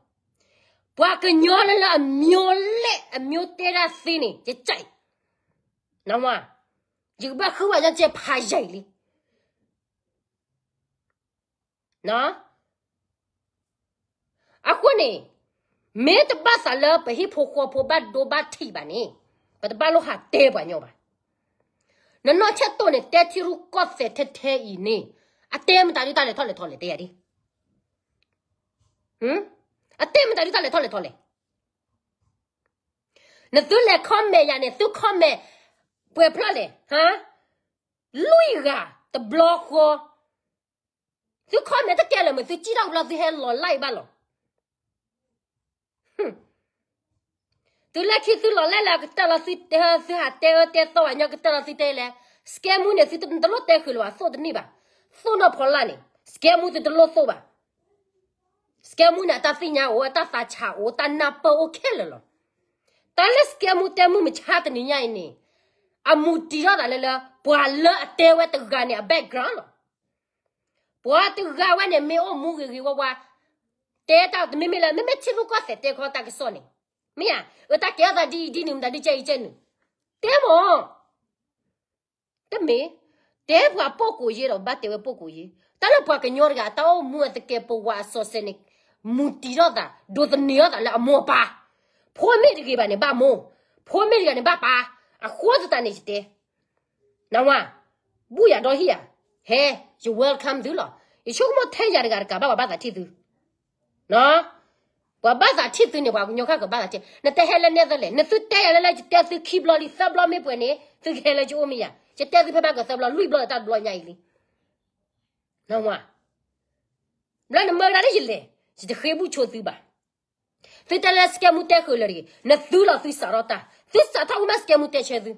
ပှၤကညီလၢလၢအမျိုးလဲၣ်အမျိုးတဲဒၣ်သ့န့ၣ် ယကြိုက်. နဝါ, ယကဘၣ်ဃုဝဲညီကဲဖးယံာ်လံ. အဃိန့ၣ် မ့ၢ်တဘၣ်သးလၢပဟံၣ်ဖိဃီဖိဘၣ်ဒိဘၣ်ထံးဘၣ်န့ၣ် ပတဘၣ်လိၣ်ဟးတဲပှၤညီဘၣ်. နနီၢ်ဆဲးတိၢ်န့ၣ် တဲထံရူၢ်ကီၢ်သဲးထဲထဲအံၤန့ၣ် အတဲမတၤဒုးတၢ်လဲၤထီၣ်လဲၤထီလဲၣ် တဲယၤဒ်, အတဲမတၤဒုးတၢ်လဲၤထီၣ်လဲၤထီလဲၣ်. နသုလဲၤ comment ယၤန့ၣ် သု comment ပှဲၤဖျၢၣ်လဲၣ်, လွံၢ်ဂၤတဘျီဃီ, သု comment တကဲလၢၤမ့ၢ်သုစံၣ်ထီၣ်ဘျီသုဟဲလီၤ like ဘၣ်လီၤ. သုလၢခံသုလီၤ like လၢကတၢၢ်လီၤသု, သုဟးတဲအၢတဲသီဝဲညီကတၢၢ်လီၤသုတဲလဲၣ်, scammer န့ၣ် သုတလိၣ်တဲဃုာ်လၢၤဘၣ် သိၣ်တနံၣ်ဘၣ်, သိၣ်နီၢ်ဖီလာ်န့ၣ် scammer သုတလိၣ်သိၣ်ဘၣ်. scammer န့ၣ် အတၢ်သ့ၣ်ညါအိၣ် အတၢ်သးဆးအိၣ် တၢ်နၢ်ပၢၢ်အိၣ်ခဲလၢာ်လီၤ. တၢ်လၢ scammer တဲမုၢ်မဆါတနံၤညါအံၤန့ၣ် အမူတံၤထီၣ်သးလၢလၢ ပှၤလၢအတဲဝဲတဂၤန့ၣ် အ background လီၤ. ပှၤတဂၤဝဲန့ၣ် မ့ၢ်အိၣ်မူဂ့ၤဂ့ၤဝါဝါ, တဲတၢ်တမ့မ့ၢ်လၢ မ့မ့ၢ်ထံရူၢ်ကီၢ်သဲးတဲခီတၢ်ကစီၣ်န့ၣ်, မ့ၢ်ဧါ, အတၢ်ကဲထီၣ်သးဒ်အံၤဒ်နုၤ မတၤဒ်ကဲအံၤကဲနုၤ, တဲမ့ၢ် တမ့ၢ်, တဲပှၤပိာ်ကိးယ့ဒီး ဘၣ်တဲဝဲပိာ်ကိးယ့, တၢ်လၢပှၤကညီတဂၤ တၢ်အိၣ်မူအသကဲးပဝးအစီအဆှံန့ၣ် မူတံၤထီၣ်သး ဒိးသန့ၤထီၣ်သးလၢအမိၢ်အပၢ်, ဖိမ့ၢ်တဂ့ၤဘၣ်န့ၣ် ဘၣ်မိၢ်, ဖိမ့ၢ်တဂ့ၤန့ၣ် ဘၣ်ပၢ်, အဃိသတးန့ၣ်ယတဲ နဝါ, ဘူၣ်ယၤဒီဟံၣ်ယၤ, ဟဲ, ယ welcome သုလီၤ. ယဆိကမိၣ်ထဲယၤတဂၤတကးဘၣ် ပှၤဘၣ်သးထံၣ်သု, ပှၤဘၣ်သးထံၣ်သုန့ၣ် ပှၤကညီခါကဘၣ်သးထံၣ်, နတဟဲလၢနဲသလဲၣ်, နသုတဲယၤလၢလၢ ယတဲသုခံဘျီလံ သၢဘျီမ့ၢ်ပှဲၤန့ၣ် သုကဟဲလၢယအိၣ်မ့ၢ်ယၤ, ယတဲသုဖဲဘၣ်ကသၢဘျီ လွံၢ်ဘျီလၢတၢ်တဘျီညါအံၤလံ, နဝါ, ဘျီနမၢကဒါလၢယလဲၤ, ယတဃ့ဘူၣ်ဆိသုဘၣ်. သုတဲလၢ scammer တဲဃုာ်လၢၤတဂ့ၤ, နသုလီၤသုစးထီၣ်တၢ်, သုစးထီၣ်ဝံၤမး scammer တဲဆၢသု,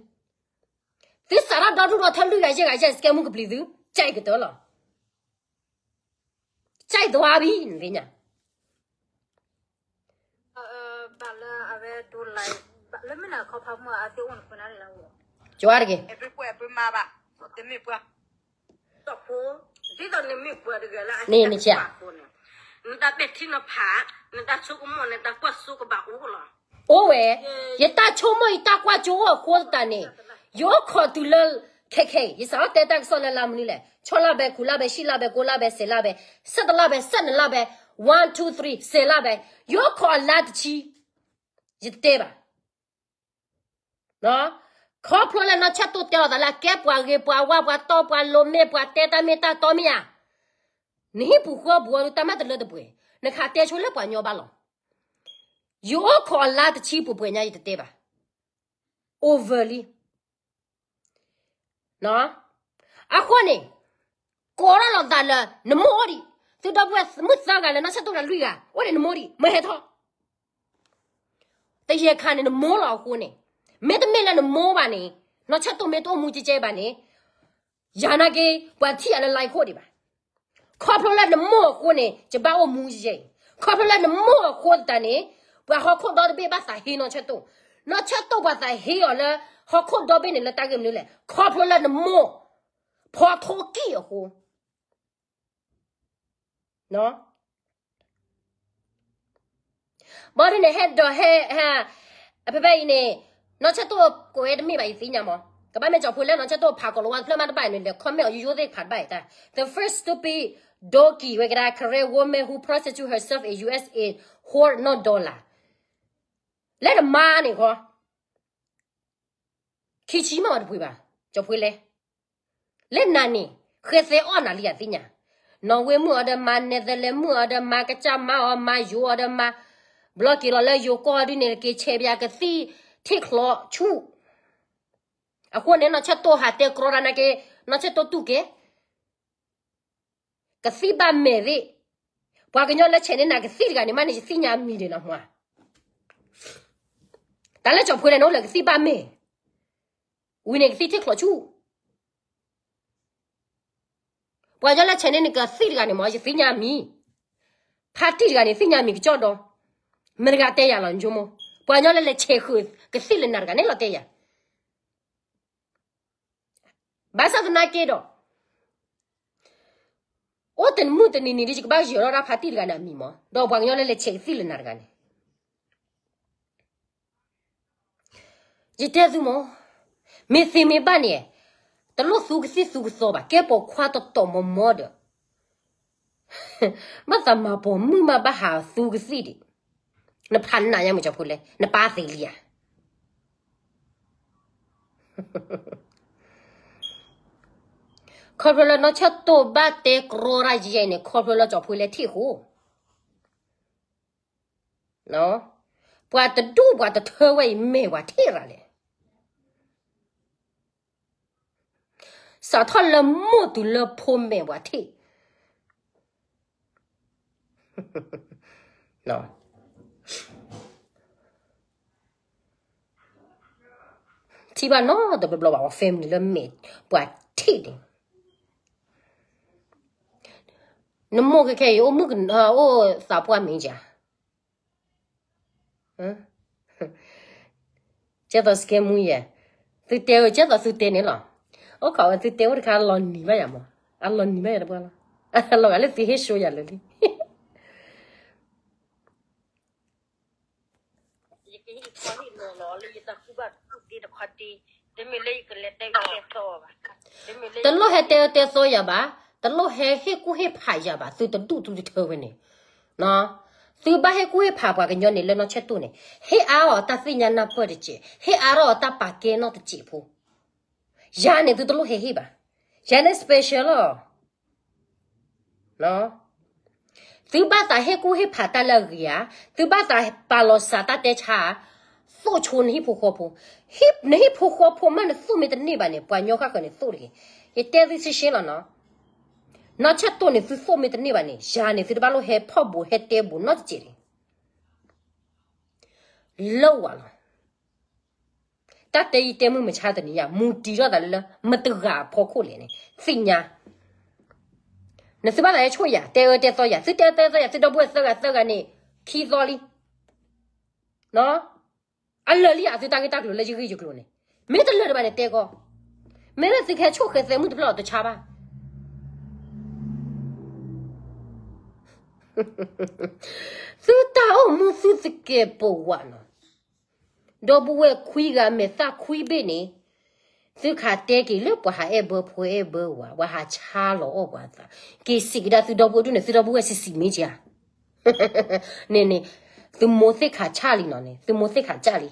သုစးထီၣ်ဒီဒူၣ်ဒီထၢလွံၢ်ဂၤယဲၢ်ဂၤယဲၢ် scammer ကပျံၤသု, ကၠဲးကတၢၢ်လီၤ, ကၠဲးသဝါဘံၣ် နသ့ၣ်ညါ ဘၣ်လၢအဝဲဒိလၢ, လၢမ့ၢ်နခီဖးမူအသ့အိၣ်နခွဲးနၢ်လၢ, ကၠီတက့ၢ်, န့ၣ်နဆဲး, နတၢ်ပဲာ်ထံနီၤဖး, နတၢ်ဆိကမိၣ် နတၢ်ကွၢ်စိကဘၣ်အိၣ်လီၤ, အိၣ်ဝဲ, ယတၢ်ဆိကမိၣ် ယတၢ်ကွၢ်စိအိၣ်အဃိသတးန့ၣ်, ယအိၣ်ခိးတုၤလၢ, ခဲခဲအံၤ ယစးထီၣ်တဲတၢ်ကစီၣ်လၢလါမနုၤလဲၣ်, ဆီလါဘဲ ခိၣ်လါဘဲ ဆံလါဘဲ ကိးလါဘဲ စဲးလါဘဲ, ဆဲးတလါဘဲ ဆဲးနလါဘဲ, one two three စဲးလါဘဲ, ယအိၣ်ခိးအလါတဆံ, ယတတဲဘၣ် ခီဖျိလၢနီၢ်ဆဲးတိၢ်တဲအီၤသးလၢအကဲပှၤဂ့ၤပှၤဝါ ပှၤတီပှၤလိၤမ့ၢ် ပှၤတဲတၢ်မ့ၢ်တၢ်တီမ့ၢ်ဧါ, နဟံၣ်ပူၤဃီပူၤအီၤဒုးတၢ်မၤတလၢတပှဲၤ, နခးတဲဆိလၢပှၤညီဘၣ်လီၤ. ယအိၣ်ခိးအလါတဆံပှဲၤပှဲၤညါ ယတတဲဘၣ်, over လံ. အဃိန့ၣ်, ကိးထီၣ်လီၤသးလၢ နမိၢ်အိၣ်ဒံး, သုဒီပုၢ်ဝဲၢ်မုၣ်သၢဂၤလၢနီၢ်ဆဲးတိၢ်တဂၤလွံၢ်ဂၤ, အိၣ်ဒံးနမိၢ်ဒံး မၢဟဲထီၣ် တယဲၢ်ခါန့ၣ် နမိၢ်လီၤအဃိန့ၣ်, မ့တမ့ၢ်လၢနမိၢ်ဘၣ်န့ၣ်, နီၢ်ဆဲးတိၢ်မ့ၢ်တအိၣ်မူကဲကဲဘၣ်န့ၣ်, ယၤနာ်က့ ပှၤထံၣ်ယၤလၢ like ခိၣ်ဒံးဘၣ်. ခီဖျိလၢနမိၢ်အဃိန့ၣ် ယဘၣ်အိၣ်မူယဲအံၤ, ခီဖျိလၢနမိၢ်အဃိသတးန့ၣ်, ပှၤဟီၣ်ခိၣ်ဒီတဘ့ၣ်ဘၣ်သးဟ့နီၢ်ဆဲးတိၢ်, နီၢ်ဆဲးတိၢ်ပှၤသးဟ့အီၤလၢ ဟီၣ်ခိၣ်ဒီဘ့ၣ်န့ၣ် လၢတၢ်ဂ့ၢ်မနုၤလဲၣ်, ခီဖျိလၢနမိၢ် ဖီထိၣ်ကံၢ်အဃိ ဘၣ်ဒ်န့ၣ် ဟဲဒီးဟဲ, ဖဲဖဲအံၤန့ၣ်, နီၢ်ဆဲးတိၢ်ကိးဝဲတမ့ၢ်ဘၣ် ယသ့ၣ်ညါမး, ကဘၣ်မ့ၢ်ကၠီၤဖိလၢနီၢ်ဆဲးတိၢ်ဖးကိးလီၤဝါတဖျၢၣ်မးတဘၣ်န့ၣ် လဲၤ comment အီၤ ယိယိသ့ၣ်ဖးတဘၣ်အံၤတၢ်, the first stupid donkey ဝဲကဒါ Karen woman who prostitute herself in U S in hoard no dollar လၢနမါန့ၣ်ဃီ ခံဆံမးတပှ့ၤဘၣ်, ကၠီၤဖိလဲၣ်, လၢနၤန့ၣ် ဃဲသဲအီၣ်နၤလံယသ့ၣ်ညါ, နီၣ်ဝ့မုၣ်အီၤဒီးမါ, နဲသလ့မုၣ်အီၤဒီးမါ, ကစၢ်မါအီၤမါ, ယိအီၤဒီးမါ, ဘျီက့ၤလီၤလၢယိၤကီၢ်ဒ်န့ၣ် က့ၤဆဲးပယၤကသံၣ်ထံၣ်ချီးဆူၣ်, အဃိန့ၣ် နီၢ်ဆဲးတိၢ်ဟးတဲကြီတၢ်နာ်က့, နီၢ်ဆဲးတိၢ်တူၢ်က့ၤ ကသံၣ်ဘၣ်မဲာ်သ့ၣ်, ပှၤကညီလၢဆဲးန့ၢ်နၤကသံၣ်တဂၤန့ၣ် မ့ၢ်န့ၣ် ယသ့ၣ်ညါမံၤဒဲးနီၤမး, တၢ်လၢကၠီၤဖိလဲၣ် နအိၣ်လၢကသံၣ်ဘၣ်မဲာ်, ဝံၤန့ၣ်ကသံၣ်ထံၣ်ချီးဆူၣ်, ပှၤကညီလၢဆဲးန့ၢ်နကသံၣ်တဂၤန့ၣ်မး ယသ့ၣ်ညါမံၤ, ဖါတံၢ်တဂၤန့ၣ် သ့ၣ်ညါမံၤကစီဒီ, မတၤတဂၤတဲယၤလီၤ နဆိကမိၣ်, ပှၤကညီလၢလဲၤဆဲးဃုာ်ကသံၣ်လၢနၤတဂၤန့ၣ်လီၤတဲယၤ ဘၣ်ဆၣ်သနာ်က့ဒီး, အိၣ် တမုၢ်တနံၤနံၤဒီး ယကဘၣ်ယၢၤထီၣ်ဒၣ်ဖါတံၢ်တဂၤန့ၣ်အမံၤမး, ဒီးပှၤကညီလၢလဲၤဆဲးကသံၣ်လၢနၤတဂၤန့ၣ် ယတဲသုမး, မ့ၢ်သ့မ့ၢ်ဘၣ်န့ၣ်, တလိၣ်သူကသံၣ်သူကသီဘၣ်, ကဲပိာ်ခွါတတီၤမီမီဒီး, ဘၣ်သးမၤပိာ်မုၣ်မးဘၣ်ဟးသူကသံၣ်ဒံး, နဖးနးညါမုၢ်ကၠီဖိလဲၣ်, နပၢ်သ့လံဧါ. ခီဖျိလၢနီၢ်ဆၢၣ်တိၢ်ဘၣ်တဲကြီရၣ်ယဲန့ၣ် ခီဖျိလၢကၠီဖိလဲၤထံၣ်ဃိ ပှၤတဒူၣ်ပှၤတထၢဝဲအံၤ မဲာ်ပှၤထံၣ်ရၤလဲၣ်. စးထီၣ်လၢမိၢ်တုၤလၢဖိ မဲာ်ပှၤထံၣ်, ထံၣ်ဘၣ်နီတဘျီဘျီဘၣ် ပှၤ family လၢမဲာ်ပှၤထံၣ်န့ၣ်, နမိၢ်ခဲခဲအံၤ အိၣ်မုၣ်က, အိၣ်သးပှၢ်မ့ၢ်ဧါ. ကဲသိး စကဲမူယဲ, သုတဲဝဲ ကဲသိးသုတဲန့ၣ်လီၤ. အိၣ်ခိးဝဲသုတဲအိၣ်တခါ အလီၤနံၤဘၣ်ယၤမး, အလီၤနံၤဘၣ်ယၤတပှၢ်လီၤ, အလီၤဂာ်လၢသုဟ့ၣ်ဆှိယၤလၢာ်လံ. ယကဟ့ၣ်ခီဟ့ၣ်နီၤလီၤလၢယတၢ်ကူၣ်ဘၣ်ကူၣ်သ့တခီတ့, တမ့ၢ်လၢယကလဲၤတဲအၢတဲသီဘၣ်, တလိၣ်ဟဲတဲအၢတဲသီယၤဘၣ်, တလိၣ်ဟဲဟ့ၣ်ကူၣ်ဟ့ၣ်ဖးယၤဘၣ်, သုတဒူၣ်သုတထၢဝဲန့ၣ်, သုဘၣ်ဟ့ၣ်ကူၣ်ဟ့ၣ်ဖးပှၤကညီန့ၣ် လၢနီၢ်ဆၢၣ်တိၢ်န့ၣ်, ဟ့ၣ်အါအီၤတၢ်သ့ၣ်ညါနၢ်ပၢၢ်တစဲး, ဟ့ၣ်အါထီၣ်အီၤတၢ်ပာ်ကဲနီၢ်တစဲးဖိ, ယၤန့ၣ်သုတလိၣ်ဟဲဟ့ၣ်ဘၣ်, ယၤန့ၣ် special လီၤ. သုဘၣ်သးဟ့ၣ်ကူၣ်ဟ့ၣ်ဖးတၢ်လၢအဂ့ၤဧါ, သုဘၣ်သးပာ်လီၤစးတၢ်တဲဆါဧါ, သိၣ်ဆိနဟံၣ်ဖိဃီဖိ, နဟံၣ်ဖိဃီဖိမးနသိၣ်မ့ၢ်တန့ၢ်ဘၣ်န့ၣ် ပှၤကညီဃၣ်ဃၢၤန့ၣ်သိၣ်တဂ့ၤ, ယတဲသုဆှံဆှံလီၤနီၤ, နီၢ်ဆၢၣ်တိၢ်န့ၣ်သုသိၣ်မ့ၢ်တန့ၢ်ဘၣ်န့ၣ် ယၤန့ၣ်သုတဘၣ်လိၣ်ဟဲဖီၣ်ဘူးဟဲတဲဘူးနီတစဲးန့ၣ် လၢဝၤလီၤ. တၢ်တဲယတဲမုၢ်မဆါတနံၤယၤ မူတံၤထီၣ်သးလၢ မတဂၤအဖီခိၣ်လဲၣ်န့ၣ် သ့ၣ်ညါ, နသုဘၣ်သးဟဲဆိၣ်ယၤ တဲအၢတဲသီယၤ သုတဲအၢတဲသီယၤ သုဒီပုၢ်ဝဲၢ်သၢဂၤသၢဂၤန့ၣ် ခံသီလံ, အလၢာ်လံယၤ သုတၢ်ဂ့ၢ်တၢ်ကျိၤလၢယဂ့ၢ်ယကျိၤန့ၣ်, မ့ၢ်တလၢာ်တဘၣ်န့ၣ်တဲကီး, မ့ၢ်လၢသုကဟဲဆိၣ်ဃဲၤသဲမုၢ်တဖျၢၣ်အီၤတဆါဘၣ် သုတၢ်အိၣ်မူသုသကဲးပဝးနီၤ, ဒီပုၢ်ဝဲၢ်ခွံဂၤမဲာ်သၣ်ခွံဘ့ၣ်န့ၣ်, သုခးတဲက့ၤလၢပှၤဟးအဲၣ်ဘၢဖိအဲၣ်ဘၢဝၤ ပှၤဟးဆါလီၤအီၣ်ပှၤသး, က့ၤစံးကဒါသုဒီပုၢ်ဝဲၢ်ဒူၣ်န့ၣ် သုဒီပုၢ်ဝဲၢ်စံးစံးမ့ၢ်ဧါ, န့ၣ်န့ၣ်, သုမိၢ်သ့ၣ်ခးဆၣ်လံနီၤန့ၣ် သုမိၢ်သ့ၣ်ခးဆၣ်လံ,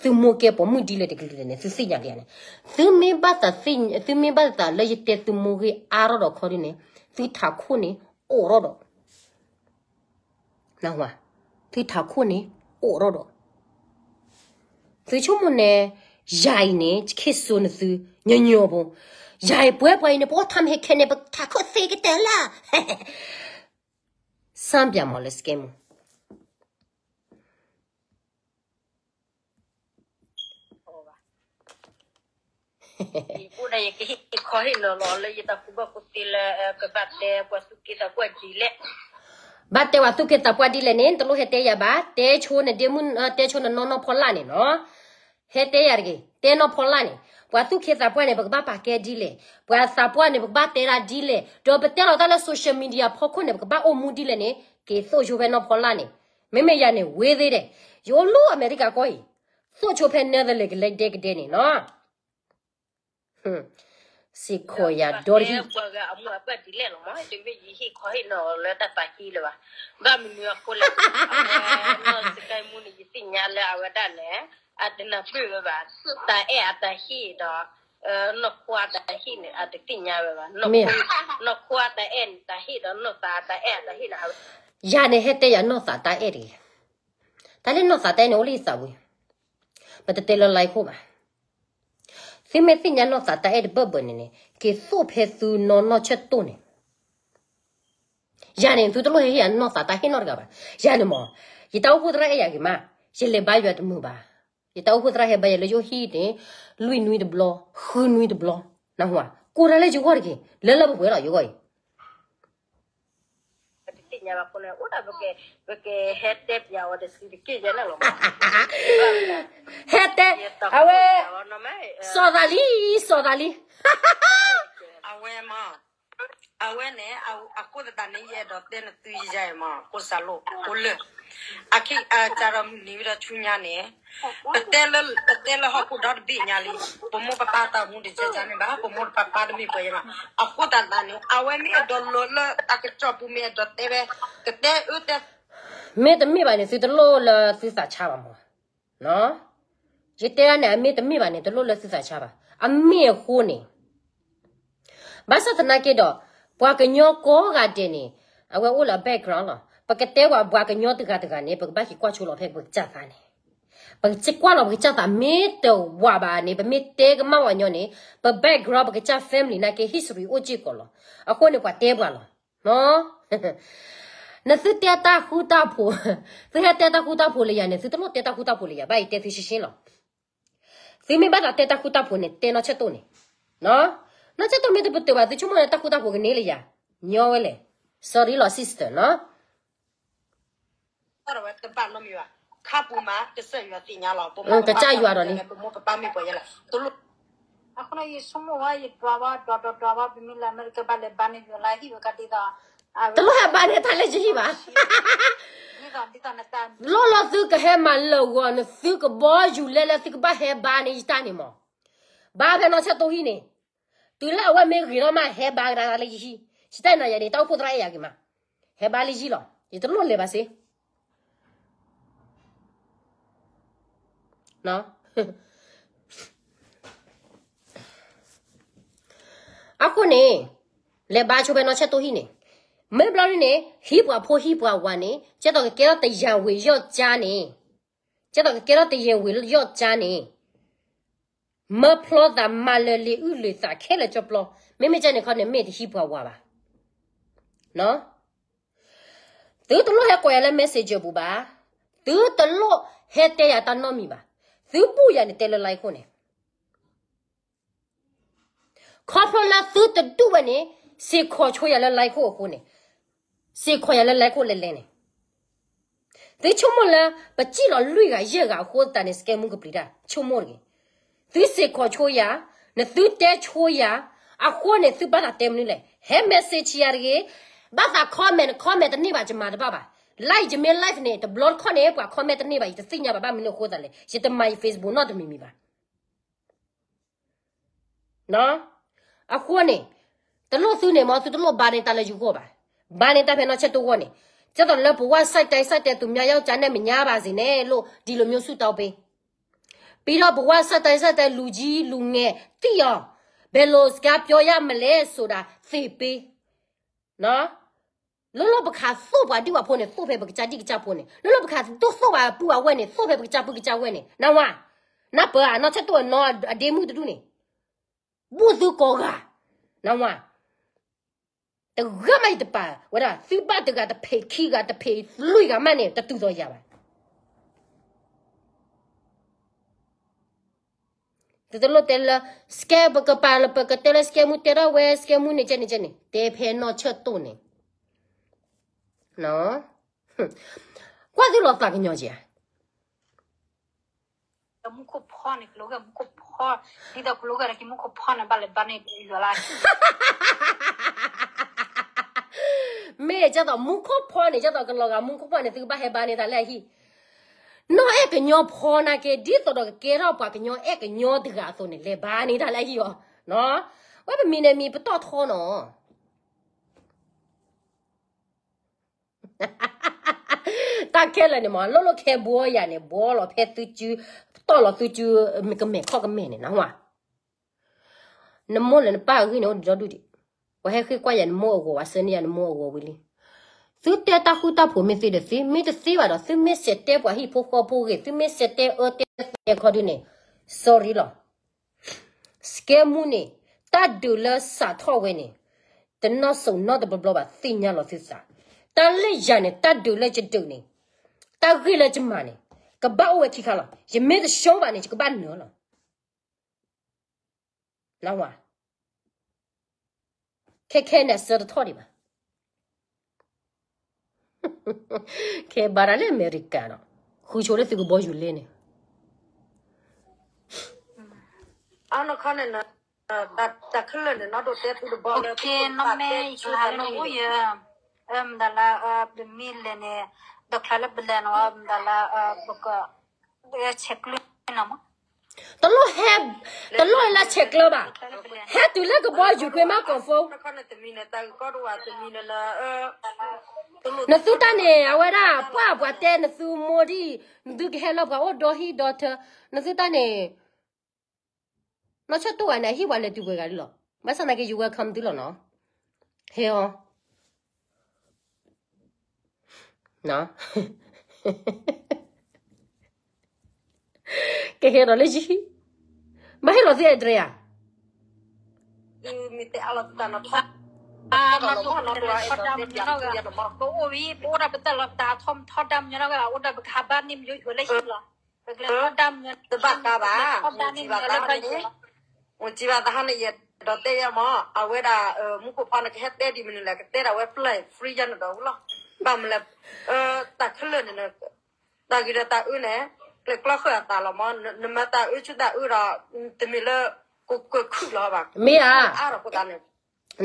သုမိၢ်ကဲပိာ်မုၣ်ဒ်လဲၣ်တကလုာ်လဲၣ်န့ၣ် သုသ့ၣ်ညါလံန့ၣ်, သုမ့ၢ်ဘၣ်သး, သုမ့ၢ်ဘၣ်သးလၢယတဲသုမိၢ်ဂ့ၢ်အါထီၣ်ဒီးခီဒ်န့ၣ်, သုထးခိၣ်န့ၣ် အိၣ်ထီၣ်ဒီး နဝၤ, သုထးခိၣ်န့ၣ် အိၣ်ထီၣ်ဒီး, သုဆိကမိၣ်န့ၣ်, ယၤအံၤန့ၣ် ယခ့ၣ်စိနသု, ညီညီဖိ, ယၤအံၤပှဲၤပှဲၤအံၤန့ၣ် ပအိၣ်ထီၣ်မ့ၢ်ဟဲခဲန့ၣ် ပထးခိၣ်သ့ကတၢၢ်လၢ်, စၢ်ပၠးမးလၢ scammer ဘၣ်တဲပှၤသူၣ်က့သးပှၢ်ဒ်လဲၣ်န့ၣ် တလိၣ်ဟဲတဲယၤဘၣ်, တဲဆိနဒ့မုၣ်, တဲဆိနနီၢ်နီၢ်ဖီလာ်န့ၣ်နီၤ, ဟဲတဲယၤတဂ့ၤ, တဲနီၢ်ဖီလာ်န့ၣ်, ပှၤသူၣ်က့သးပှၢ်န့ၣ် ပကဘၣ်ပာ်ကဲဒ်လဲၣ်, ပှၤသးပှၢ်န့ၣ် ပကဘၣ်တဲဒၣ်ဒ်လဲၣ်, ဒီးပတဲလီၤတၢ်လၢ social media ဖီခိၣ်န့ၣ် ပကဘၣ်အိၣ်မူဒ်လဲၣ်န့ၣ် က့ၤသိၣ်ဆိဖဲနီၢ်ဖီလာ်န့ၣ်, မ့မ့ၢ်ယၤန့ၣ် ဝ့သ့ဒဲး, ယအိၣ်လၢအမဲရကၤကီၢ်အံၤ, သိၣ်ဆိဖဲ Netherlands ကလဲၤဒဲကဒဲန့ၣ်နီၤ စ့ၢ်ကီးယၤဒီတဟံၣ်, ပှၤဂၤအမူအပၢ်ဒ်လဲၣ်လီၤမး, တမ့ၢ်ယဟ့ၣ်ခီဟ့ၣ်နီၤလၢတၢ်သးဟ့လၢၤဘၣ်, ဘၣ်မနုၤအဃိလဲၣ်, အဝဲနီၢ်စကဲမူန့ၣ် ယသ့ၣ်ညါလၢအဝဲဒၣ်န့ၣ်, အတနၢ်ပၢၢ်ဝဲဘၣ်, တၢ်အဲၣ်အတၢ်ဟ့ၣ်ဒီး နီၢ်ခိအတၢ်ဟ့ၣ်န့ၣ် အတသ့ၣ်ညါဝဲဘၣ်, နီၢ်ခိအတၢ်အဲၣ်န့ၣ် တၢ်ဟ့ၣ်ဒီးနီၢ်သးအတၢ်အဲၣ်အတၢ်ဟ့ၣ်န့ၣ်, ယၤန့ၣ်ဟဲတဲယၤနီၢ်သးတၢ်အဲၣ်တဂ့ၤ, တၢ်လၢနီၢ်သးတၢ်အဲၣ်န့ၣ် အိၣ်လၢယသးဝံၤ, ပတတဲလၢ live ခိၣ်ဘၣ်, သုမ့ၢ်သ့ၣ်ညါနီၢ်သးတၢ်အဲၣ်တဘၢၣ်ဘၢၣ်န့ၣ်န့ၣ် က့ၤသိၣ်ဖဲသုနီၢ်နီၢ်ဆၢၣ်တိၢ်န့ၣ် ယၤန့ၣ် သုတလိၣ်ဟဲဟ့ၣ်ယၤနီၢ်သးတၢ်ဟ့ၣ်နီတဂၤဘၣ်, ယၤန့ၣ်မး, ယတၢ်အိၣ်ဖှိၣ်သရၣ်အဲၣ်ယၤဂ့ၤမး, ယလဲၤဘါယွၤတမုာ်ဘၣ်, ယတၢ်အိၣ်ဖှိၣ်သရၣ်ဟဲဘါယွၤလၢယအိၣ်ဟံၣ်န့ၣ်, လွံၢ်နွံတဘျီ, ဃုနွံတဘျီ, နၢ်ဟူဧါ, ကိးတၢ်လၢယဂီၢ်တက့ၢ်, လၢလၢပှဲၤပှဲၤလီၤယဂီၢ်အံၤ ပတသ့ၣ်ညါဘၣ်အဃိန့ၣ် အိၣ်ဒၣ်ပက, ပကဟဲတဲပၠးအီၤတစုတက့ၢ်ယဲန့ၣ်လီၤ, ဟဲတဲ, အဝဲ, စီၤသးလံ, စီၤသးလံ, အဝဲမး, အဝဲန့ၣ် အဃိသတးန့ၣ် ယအဲၣ်ဒိးတဲနသုယယၤမး ကိးစၢ်လိၣ် ကိးလၢ အခံ အစးဒီးမုၢ်နံၤဝံၤဒီးဆူညါန့ၣ် ပတဲလၢ ပတဲလၢဟီၣ်ခိၣ်ဒီတဘ့ၣ်ညါလံ ပမိၢ်ပပၢ်တၢ်မူတကဲကန့ၣ်ဘၣ် ပမိၢ်ပပၢ်တမ့ၢ်ပှၤယဲလီၤ အဃိသတးန့ၣ် အဝဲမ့ၢ်အဲၣ်ဒိးလီၤလၢတၢ်ကစီၣ်ပူၤ မ့ၢ်အဲၣ်ဒိးတဲဝဲ ကတဲအၢတဲ မ့တမ့ၢ်ဘၣ်န့ၣ် သုတလိၣ်လၢသုသးဆါဘၣ်မး ယတဲဒၣ်န့ၣ် အမ့ၢ်တမ့ၢ်ဘၣ်န့ၣ် တလိၣ်လၢသုသးဆါဘၣ်. အမ့ၢ်အဃိန့ၣ် ဘၣ်ဆၣ်သနာ်က့ဒီး ပှၤကညီကိးဂၤဒဲးန့ၣ် အဝဲအိၣ်လၢ background လီၤ. ပကတဲဝဲပှၤကညီတဂၤတဂၤန့ၣ် ပကဘၣ်က့ၤကွၢ်ဆိလီၤဖဲပကစၢ်သးန့ၣ် ပကကွၢ်လီၤပကစၢ်သး မ့ၢ်တဝးဘၣ်န့ၣ် ပမ့ၢ်တဲကမၣ်ဝဲညီန့ၣ် ပ background ပကစၢ် family နာ်က့ history အိၣ်စ့ၢ်ကီးလီၤ. အဃိန့ၣ် ပှၤတဲပှၤလီၤ. နသုတဲတၢ်ဃူတၢ်ဖိး, သုဟဲတဲတၢ်ဃူတၢ်ဖိးလၢယၤန့ၣ် သုတလိၣ်တဲတၢ်ဃူတၢ်ဖိးလၢယၤ ဘၣ်ယတဲသုရှင်းရှင်းလီၤ. သုမ့ၢ်ဘၣ်သးတဲတၢ်ဃူတၢ်ဖိးန့ၣ် တဲနီၢ်ဆၢၣ်တိၣ်န့ၣ်, နီၢ်ဆၢၣ်တိၣ်မ့ၢ်တပတုာ်ဘၣ် သုဆိကမိၣ်လၢတၢ်ဃူတၢ်ဖိးကန့ၢ်လၢယၤ, ညီဝဲလဲၣ်, sorry လီၤ sister နီၢ် ကစၢ်ယွၤဒီးလံ, တလိၣ်ဟဲဘါန့ၢ်တၢ်လၢယဟံၣ်ဘၣ်, လီၤလီၤသုကဟဲမၤလၢာ်ဂီၤ နသုကဘီယူၤလဲလၢသုကဘၣ်ဟဲဘါန့ၢ်ယတၢ်န့ၣ်မး, ဘါဖဲနီၢ်ဆၢၣ်တိၣ်ဟံၣ်န့ၣ်, တုၤလၢအဝဲမ့ၢ်ဂ့ၤထီၣ်မး ဟဲဘါကဒါလၢယဟံၣ်, ယတၢ်နၤယၤန့ၣ် တၢ်အိၣ်ဖှိၣ်သရၣ်အဲၣ်ယၤဂ့ၤမး, ဟဲဘါလၢယဟံၣ်လီၤ, ယတလိၣ်လဲၤဘၣ်စ့ အဃိန့ၣ်, လဲၤဘါဆိဖဲနီၢ်ဆၢၣ်တိၣ်ဟံၣ်န့ၣ်, မ့ၢ်ဘျီဒ်န့ၣ် ဟံးပှၤဖိဟံးပှၤဝၤန့ၣ် ကဲသိးကကဲထီၣ်တယၢ်ဝ့ၤယီၢ်ကၠါန့ၣ်, ကဲသိးကကဲထီၣ်တယၢ်ဝ့ၤယီၢ်ကၠါန့ၣ်, မၢဖျီသးမၤလၢၤလံာ်အုၣ်လံာ်သးခဲလၢာ်ကၠီပျီ, မ့မ့ၢ်ကဲန့ၣ်ခီန့ၣ် မ့ၢ်တဟံးပှၤဝၤဘၣ် သုတလိၣ်ဟဲကိးယၤလၢ messenger ပူၤဘၣ်, သုတလိၣ်ဟဲတဲယၤတၢ်နီတမံၤဘၣ်, သုဘူၣ်ယၤန့ၣ်တဲလၢ line ခိၣ်န့ၣ်, ခီဖျိလၢသုတဒူၣ်ဝဲန့ၣ်, စ့ၢ်ခီၣ်ဆိယၤလၢ line ခိၣ်အဃိန့ၣ်, စ့ၢ်ခီၣ်ယၤလၢ line ခိၣ်လဲၤလဲၤန့ၣ်, သုဆိကမိၣ်လၢ ပစံၣ်လီၤလွံၢ်ဂၤယဲၢ်ဂၤအဃိသတးန့ၣ် စကဲမူကပျံၤတၢ် ဆိကမိၣ်တဂ့ၤ, သုစ့ၢ်ခီၣ်ဆိယၤ, နသုတဲဆိယၤ, အဃိန့ၣ် သုဘၣ်သးတဲမနုၤလဲၣ်, ဟဲ message ယၤတဂ့ၤ, ဘၣ်သး comment comment တန့ၢ်ဘၣ် ယမၤတဘၣ်ဘၣ်, လၢယမ့ၢ် live န့ၣ် တဘျီတခီၣ်န့ၣ် ပှၤ comment တန့ၢ်ဘၣ် ယတသ့ၣ်ညါဘၣ် ဘၣ်မနုၤအဃိသတးလဲၣ် ယတမၤယ Facebook နီတမံၤမံၤဘၣ် အဃိန့ၣ်, တလိၣ်သုန့ၣ်မ့ၢ် သုတလိၣ်ဘါန့ၢ်တၢ်လၢယဂီၢ်ဘၣ်, ဘါန့ၢ်တၢ်ဖဲနီၢ်ဆၢၣ်တိၣ်ဂီၢ်န့ၣ်, ကဲသိးလၢပဝဲ စဲးတဲစဲးတဲ သူများယောက်ျားနဲ့ မညှာပါစေနဲ့လို့ ဒီလိုမျိုးဆုတောင်းပေး, ပြီးတော့ပဝဲ စဲးတဲစဲးတဲ လူကြီးလူငယ်သိအောင် ဘယ်လိုစကားပြောရမလဲဆိုတာ သင်ပေး လၢလၢပခးသိၣ်ပှၤဒံၣ်ပှၤဖိန့ၣ် သိၣ်ဖဲပကစၢ်ဒံၣ်ကစၢ်ဖိန့ၣ်, လၢလၢပခးဒိၣ်သိၣ်ပှၤပုၢ်ပှၤဝဲၢ်န့ၣ် သိၣ်ဖဲပကစၢ်ပုၢ်ကစၢ်ဝဲၢ်န့ၣ်, နဝၤ, နပၢၤဧါ နီၢ်ဆၢၣ်တိၣ်အနီၢ်အဒ့မုၣ်တဒူၣ်န့ၣ်, ဘူၣ်သုကိးဂၤ, နဝၤ, တဂၤမးယတပာ်ဝဲဒၣ် သုဘၣ်တဂၤတဖံးခံဂၤတဖံး လွံၢ်ဂၤမးန့ၣ် တတုၤသိးယၤဘၣ် သုတလိၣ်တဲလၢ စကဲ ပကပာ်လၢ ပကတဲလၢ စကဲမူတဲထီၣ်ဝဲ စကဲမူန့ၣ်ကဲန့ၣ်ကဲန့ၣ် တဲဖဲနီၢ်ဆၢၣ်တိၣ်န့ၣ်, ကွၢ်သုလီၤသးကညီၤက့ၤဧါ, မူခိၣ်ဖီန့ၣ် ကလိဂၤမူခိၣ်ဖီ, ဒ်သိးကလိဂၤလၢက့ၤမူခိၣ်ဖီန့ၣ် ဘၣ်လဲၤဘါန့ၢ်ယွၤလၢ မ့ၢ်ကဲသိးမူခိၣ်ဖီန့ၣ် ကဲသိးကလီၤဂာ်မူခိၣ်ဖီန့ၣ် သုကဘၣ်ဟဲဘါန့ၢ်တၢ်လၢအဟံၣ်, နီၢ်အဲၣ်ကညီဖီနာ်က့ ဒ်သိးဒီးကကဲထီၣ်ပှၤကညီအဲၣ်ကညီတဂၤအသိးန့ၣ် လဲၤဘါန့ၢ်တၢ်လၢအဟံၣ်အီၤ, ဝဲပမံၤန့ၣ်မံၤပတီၢ်ထီနီၤ, တၢ်ခဲလၢာ်န့ၣ်မ့ၢ် လိၣ်လိၣ်ခဲဘှီယၤန့ၣ် ဘှီလီၤဖဲသုစု, တီၢ်လီၤသုစု, ကမဲာ်ခီၣ်ကမဲာ်န့ၣ်နဝၤ, နမိၢ်လၢနပၢ်အဂ့ၢ်န့ၣ် အိၣ်ဒီဒူၣ်ဒံး, ပှၤဟဲဃ့ကွၢ်ယၤနမိၢ်အဂီၤ ပှၤဆၢန့ၢ်ယၤနမိၢ်အဂီၤဝံၤလံ, သုတဲတၢ်ဃူတၢ်ဖိးမ့ၢ်သ့ဒီးသ့, မ့ၢ်တသ့ဘၣ်ဒီး သုမ့ၢ်စဲးတဲပှၤဟံၣ်ဖိဃီဖိဂ့ၤ, သုမ့ၢ်စဲးတဲအၢတဲသီခီဒုန့ၣ်, sorry လီၤ. စကဲမူန့ၣ် တၢ်ဒုးလၢစးထီၣ်ဝဲန့ၣ် တနီၢ်စိးနီတဘျီဘျီဘၣ် သ့ၣ်ညါလီၤသုသး, တၢ်လၢယၤန့ၣ် တၢ်ဒုးလၢယဒုးန့ၣ်, တၢ်ဂ့ၢ်လၢယမၤန့ၣ် ကဘၣ်အိၣ်ဝဲခံခါလီၤ. ယမ့ၢ်တရှုံးဘၣ်န့ၣ် ယကဘၣ်နၢၤလီၤ. နဝၤ, ခဲခဲန့ၣ်အဆၢတထီၣ်ဒံးဘၣ်. ခဲဘါတၢ်လၢအမဲရကၤဒီး ဃုဆိလၢသုကဘီယူၤလဲန့ၣ်, အနီၢ်ခီန့ၣ် တၢ်ခဲလၢာ်န့ၣ် နီၢ်ဒိၣ်တဲသုတဘီလၢ နီၢ်မဲယကျါလၢနအိၣ်ယဲ, မတၤလၢ ပမ့ၢ်လဲၤန့ၣ် ဒီးချါလၢပလဲၤနီၤ မတၤလၢ ပက ဆဲးကျၢနီၤမး, တလိၣ်ဟဲ, တလိၣ်ဟဲလၢဆဲးကျၢဘၣ်, ဟဲတုၤလၢကဘီယူၤကွ့မးကီၢ်ဖိ နသုတၢ်န့ၣ် အဝဲဒၣ် ပှၢ်ပှၤတဲနသုမိၢ်ဒံၣ်, နသုကဟဲလၢပှၤအိၣ်ဒီဟံၣ်ဒီထၢ, နသုတၢ်န့ၣ် နီၢ်ဆၢၣ်တိၢ်ဂၤန့ၣ် အဟံၣ်ပှၤလဲၤတုၤပှဲၤဂၤလံလီၤ. ဘၣ်ဆၣ်သနာ်က့ ယ welcome သုလီၤနီၤ. ဟဲအီၤ ကဟဲဒီးလၢယဟံၣ်, ဘၣ်ဟ့ၣ်လီၤသု address ဧါ. ပအိၣ်ဝံၤ ပအိၣ်ဒီးပတၢ်လီၤပတၢ်ထီဒါမညီနီၢ်ဝဲ အိၣ်ဒီးပကဟးဘၣ်န့ၣ် မယိယိလၢဟံၣ်လီၤ. ပကလဲၤထီဒါမညီ တဘၣ်ကါဘၣ်, အိၣ်စံးဘၣ်တဟါန့ၣ် ယအဲၣ်ဒိးတဲယဲမး အဝဲဒၣ် မူခိၣ်ဖီန့ၣ် ကဟဲတဲဒ်မနုၤလဲၣ် ကတဲဒၣ်ဝဲ plan free ယၤန့ၣ်ဒီးဝံၤလီၤ. ဘၣ်မနုၤလဲၣ် တၢ်ခဲလၢာ်န့ၣ် တၢ်ဂ့ၤဒီးတၢ်အၢန့ၣ် ကျဲကျီဃာ်အသးလီၤမး, နမၤတၢ်အၢဆူတၢ်အၢဒီး တမ့ၢ်လၢ ကကခုၣ်လီၤဘၣ်. မ့ၢ်ဧါ, အါဒီးဖိသးန့ၣ်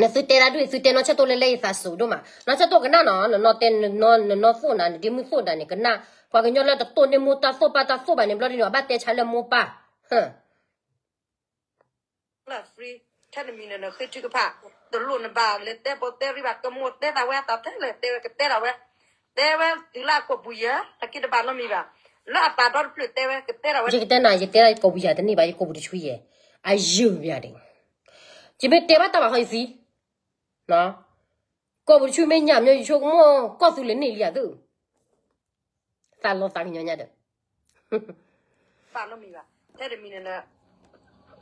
နသုတဲတၢ်ဒ်အံၤ သုတဲနီၢ်ဆၢၣ်တိၢ်လၢလဲအသးစူၤဒိၣ်မး, နီၢ်ဆၢၣ်တိၢ်ကနၣ်နီၤ, နနီၢ်တဲ နနီၢ်သိၣ်နၤ နဒ့မုၣ်သိၣ်နၤန့ၣ် ကနၣ်, ပှၤကညီလၢတတိၢ်န့ၢ်မိၢ်တၢ်သိၣ်ပၢ်တၢ်သိၣ်ဘၣ်န့ၣ် ဘျီဒ်န့ၣ် အဘၣ်တဲဆါလၢမိၢ်ပၢ် ထဲတမံၤန့ၣ် နဃ့ထုကဖၣ်, တလိၣ်နဘၣ်လဲၤတဲပိာ်တဲရံဘၣ်, ကမိၣ်တဲသးဝဲအတၢ်ထဲလဲၣ် တဲဝဲကတဲဒၣ်ဝဲ, တဲဝဲတုၤလၢအကိာ်ပူၤယဲ, တၢ်က့တဘၣ်နီတမံၤဘၣ်, လၢအပာ်ဒီတဖျၢၣ်တဲဝဲကတဲဒၣ်ဝဲ, ယကတဲနၤ ယတဲကိာ်ပူၤယၤတန့ၢ်ဘၣ်, ယကိာ်ပူၤတဆူယဲ, အယုၢ်မးဒၣ်, ယမ့ၢ်တဲဘၣ်တၢ်ဘၣ်ဃီယသံ, ကိာ်ပူၤတဆူမ့ၢ်ညၣ်မညီ ယဆိကမိၣ်ကီၢ်သူလ့ၤန့ၢ်လံယၤသု သးလီၤသးကညီၤညါဒီး ဘၣ်နီတမံၤဘၣ်, ထဲတမံၤန့ၣ်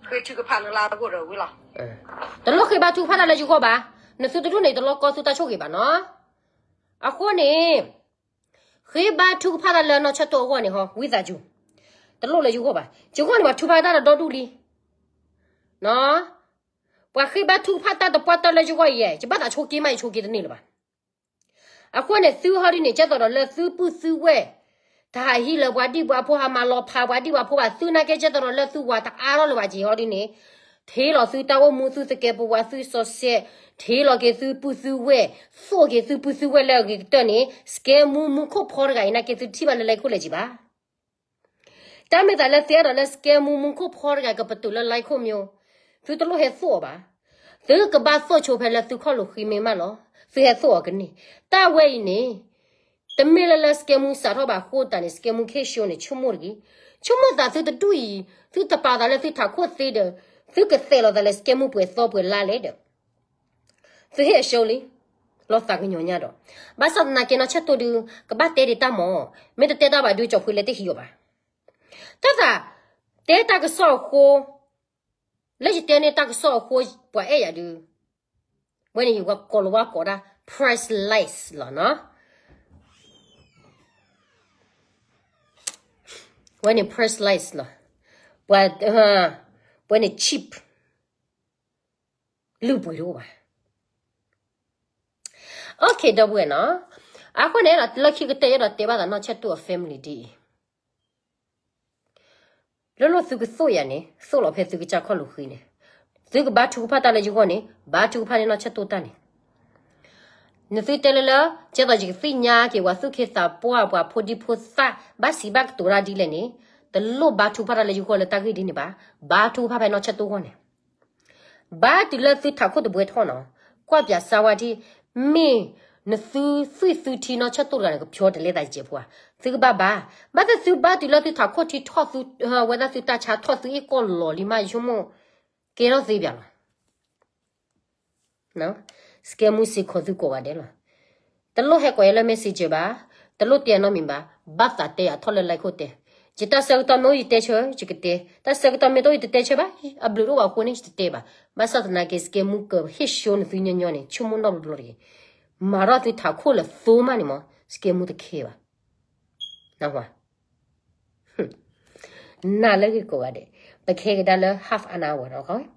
ဃ့ထုကဖၣ်နလၢအဂီၢ်ဒီးဝံၤလီၤ. တလိၣ်ဃ့ဘါထုကဖၣ်တၢ်လၢယဂီၢ်ဘၣ်, နသုတဒူၣ်န့ၣ် တလိၣ်ကီၢ်သူတၢ်ဆိၣ်ဂ့ၤဘၣ်နီၤ. အဃိန့ၣ် ဃ့ဘါထုကဖၣ်တၢ်လၢနီၢ်ဆၢၣ်တိၢ်အဂီၢ်န့ၣ်ဟီ ဝံသးစူၤ, တလိၣ်လၢယဂီၢ်ဘၣ်, ယဂီၢ်န့ၣ် ပှၤထုကဖၣ်တၢ်ဒီဒူၣ်လံ ပှၤဃ့ဘါထုကဖၣ်တၢ်တပှၢ်တၢၢ်လၢယဂီၢ်ယဲ, ယဘၣ်သးဆိက့မး ယဆိက့တန့ၢ်လၢၤဘၣ်. အဃိန့ၣ် သုဟီဒ်န့ၣ် ကဲသိးဒီးလၢသုပုၢ်သုဝဲၢ်, တဟးဟံးလၢပှၤဒံၣ်ပှၤဖိ ဟးမၤလီၤဖးပှၤဒံၣ်ပှၤဖိဘၣ်, သုနာ်က့ကဲသိးဒီးလၢသုဝၤတအါထီၣ်လၢၤဘၣ်က့ၤဟီဒ်န့ၣ်, ထံၣ်လီၤသုတၢ်အိၣ်မူ သုသကဲးပဝး သုစီၤစဲး, ထံၣ်လီၤက့ၤသုပုၢ်သုဝဲၢ်, သိၣ်က့ၤသုပုၢ်သုဝဲၢ်လၢအဂ့ၤကတၢၢ်န့ၣ်, စကဲမူမူခိၣ်ဖီတဂၤအံၤ နာ်က့သုထံၣ်ဘၣ်လၢလၢခိၣ်လဲၤကံၤဘၣ်. တၢ်မ့ၢ်သးလၢသုအဲၣ်ဒိးလၢစကဲမူမူခိၣ်ဖီတဂၤကပတုာ်လၢလၢခိၣ်မ့ၢ်, သုတလိၣ်ဟဲသိၣ်အီၤဘၣ်. သုကဘၣ်သိၣ်ဆိဖဲလၢသုခီၣ်လိာ်ဃံမ့ၢ်မးလီၤ. သုဟဲသိၣ်အီၤကန့ၢ်. တၢ်ဝဲအံၤန့ၣ် တမ့ၢ်လၢလၢစကဲမူစးထီၣ်ဘၣ်အဃိသတးန့ၣ် စကဲမူခ့ၡိန့ၣ် ဆိကမိၣ်တဂ့ၤ. ဆိကမိၣ်သးသုတဒူၣ်အံၤ သုတပာ်သးလၢသုထးခိၣ်သ့ဒီး သုကသဲးလီၤသးလၢစကဲမူပှဲၤသီပှဲၤလါလဲၣ်ဒီး သုဟ့ၣ်အရှုံးလံ, လီၤသးကညီၤညါဒီး, ဘၣ်ဆၣ်သနာ်က့နီၢ်ဆၢၣ်တိၢ်ဒုး ကဘၣ်တဲဒံးတၢ်မး, မ့ၢ်တတဲတၢ်ဘၣ်ဒုး ကၠီၣ်ဖှံလဲၤတဟံးအီၤဘၣ်. တၢ်သး တဲတၢ်ကစီၣ်အဃိ, လၢယတဲန့ၢ်တၢ်ကစီၣ်အဃိ ပှၤအဲၣ်ယၤဒုး, ဝဲန့ၣ်ယဝဲကိးလီၤဝါကိးဒၣ် priceless လီၤနီၤ. ဝဲန့ၣ် priceless လီၤ. ပှၤ, ပှၤန့ၣ် cheap လုၢ်ပှ့ၤတအိၣ်ဘၣ်. Okay ဒီပုၢ်ဝဲၢ်နီၤ, အဃိန့ၣ်ဒီး လၢခံကတၢၢ်ယအဲၣ်ဒိးတဲဘၣ်သးနီၢ်ဆၢၣ်တိၢ်အ family ဒ်အံၤ, လိၣ်လိၣ်သုကသိၣ်ယၤန့ၣ် သိၣ်လီၤဖဲသုကစၢ်ခီၣ်လိာ်ဃံန့ၣ်, သုကဘါထုကဖၣ်တၢ်လၢယဂီၢ်န့ၣ် ဘါထုကဖၣ်န့ၢ်နီၢ်ဆၢၣ်တိၢ်တၢ်န့ၣ် နသုတဲလၢလၢ ကဲသိးယကသ့ၣ်ညါက့ၤဝဲသူၣ်က့သးပှၢ်ပှၤဖိဒံဖိသၣ် ဘၣ်စံးဘၣ်ကတိၤတၢ်ဒ်လဲၣ်န့ၣ်, တလိၣ်ဘါထုကဖၣ်တၢ်လၢယဂီၢ်လၢတၢ်ဂ့ၢ်ဒ်န့ၣ်ဘၣ်, ဘါထုကဖၣ်ဖဲနီၢ်ဆၢၣ်တိၢ်ဂီၢ်န့ၣ်. ဘါတုၤလၢသုထးခိၣ်တဘှဲထီၣ်နီၤ, ကွၢ်ပၠးစါဝါဒံၣ်, မ့ၢ်နသုသွံၣ်သုထံနီၢ်ဆၢၣ်တိၢ်တဂၤန့ၣ် ကဖျီတလဲသးယဲၢ်ဖိဧါ, သုကဘၣ်ဘါ, ဘၣ်သ့ၣ်သုဘါတုၤလၢသုထးခိၣ်ထံထီၣ်သု, ဝဲဒၣ်သုတၢ်ဆါထီၣ်သုအ့ၣ်ကီၢ်လီၤလံမး ယဆိကမိၣ် ကဲထီၣ်သ့ပၠးလီၤ. စကဲမူစ့ၢ်ကီးသုကိးဂၤဒဲးလီၤ. တလိၣ်ဟဲကိးယၤလၢ messenger ဘၣ်, တလိၣ်တဲအနီတမံၤဘၣ်, ဘၣ်သးတဲအထီၣ်လၢ လၢခိၣ်တဲ, ယတၢ်ဆၢကတီၢ်မ့ၢ်အိၣ်ယတဲဆၢ ယကတဲ, တၢ်ဆၢကတီၢ်မ့ၢ်တအိၣ်ယတတဲဆၢဘၣ်, အဘျုးတအိၣ်ဘၣ်အဃိန့ၣ် ယတတဲဘၣ်. ဘၣ်ဆၣ်သနာ်က့ စကဲမူကဟ့ၣ်ရှုံးနသုညီညီန့ၣ် ဆိကမိၣ်နီတဘျီတဂ့ၤ. မၤထီၣ်သုထးခိၣ်လၢသိမးန့ၣ်မး စကဲမူတခဲဘၣ်. နၤလၢဂ့ၢ်ကိးဂၤဒဲး, ပကဟဲကဒါလၢ half an hour ဒီး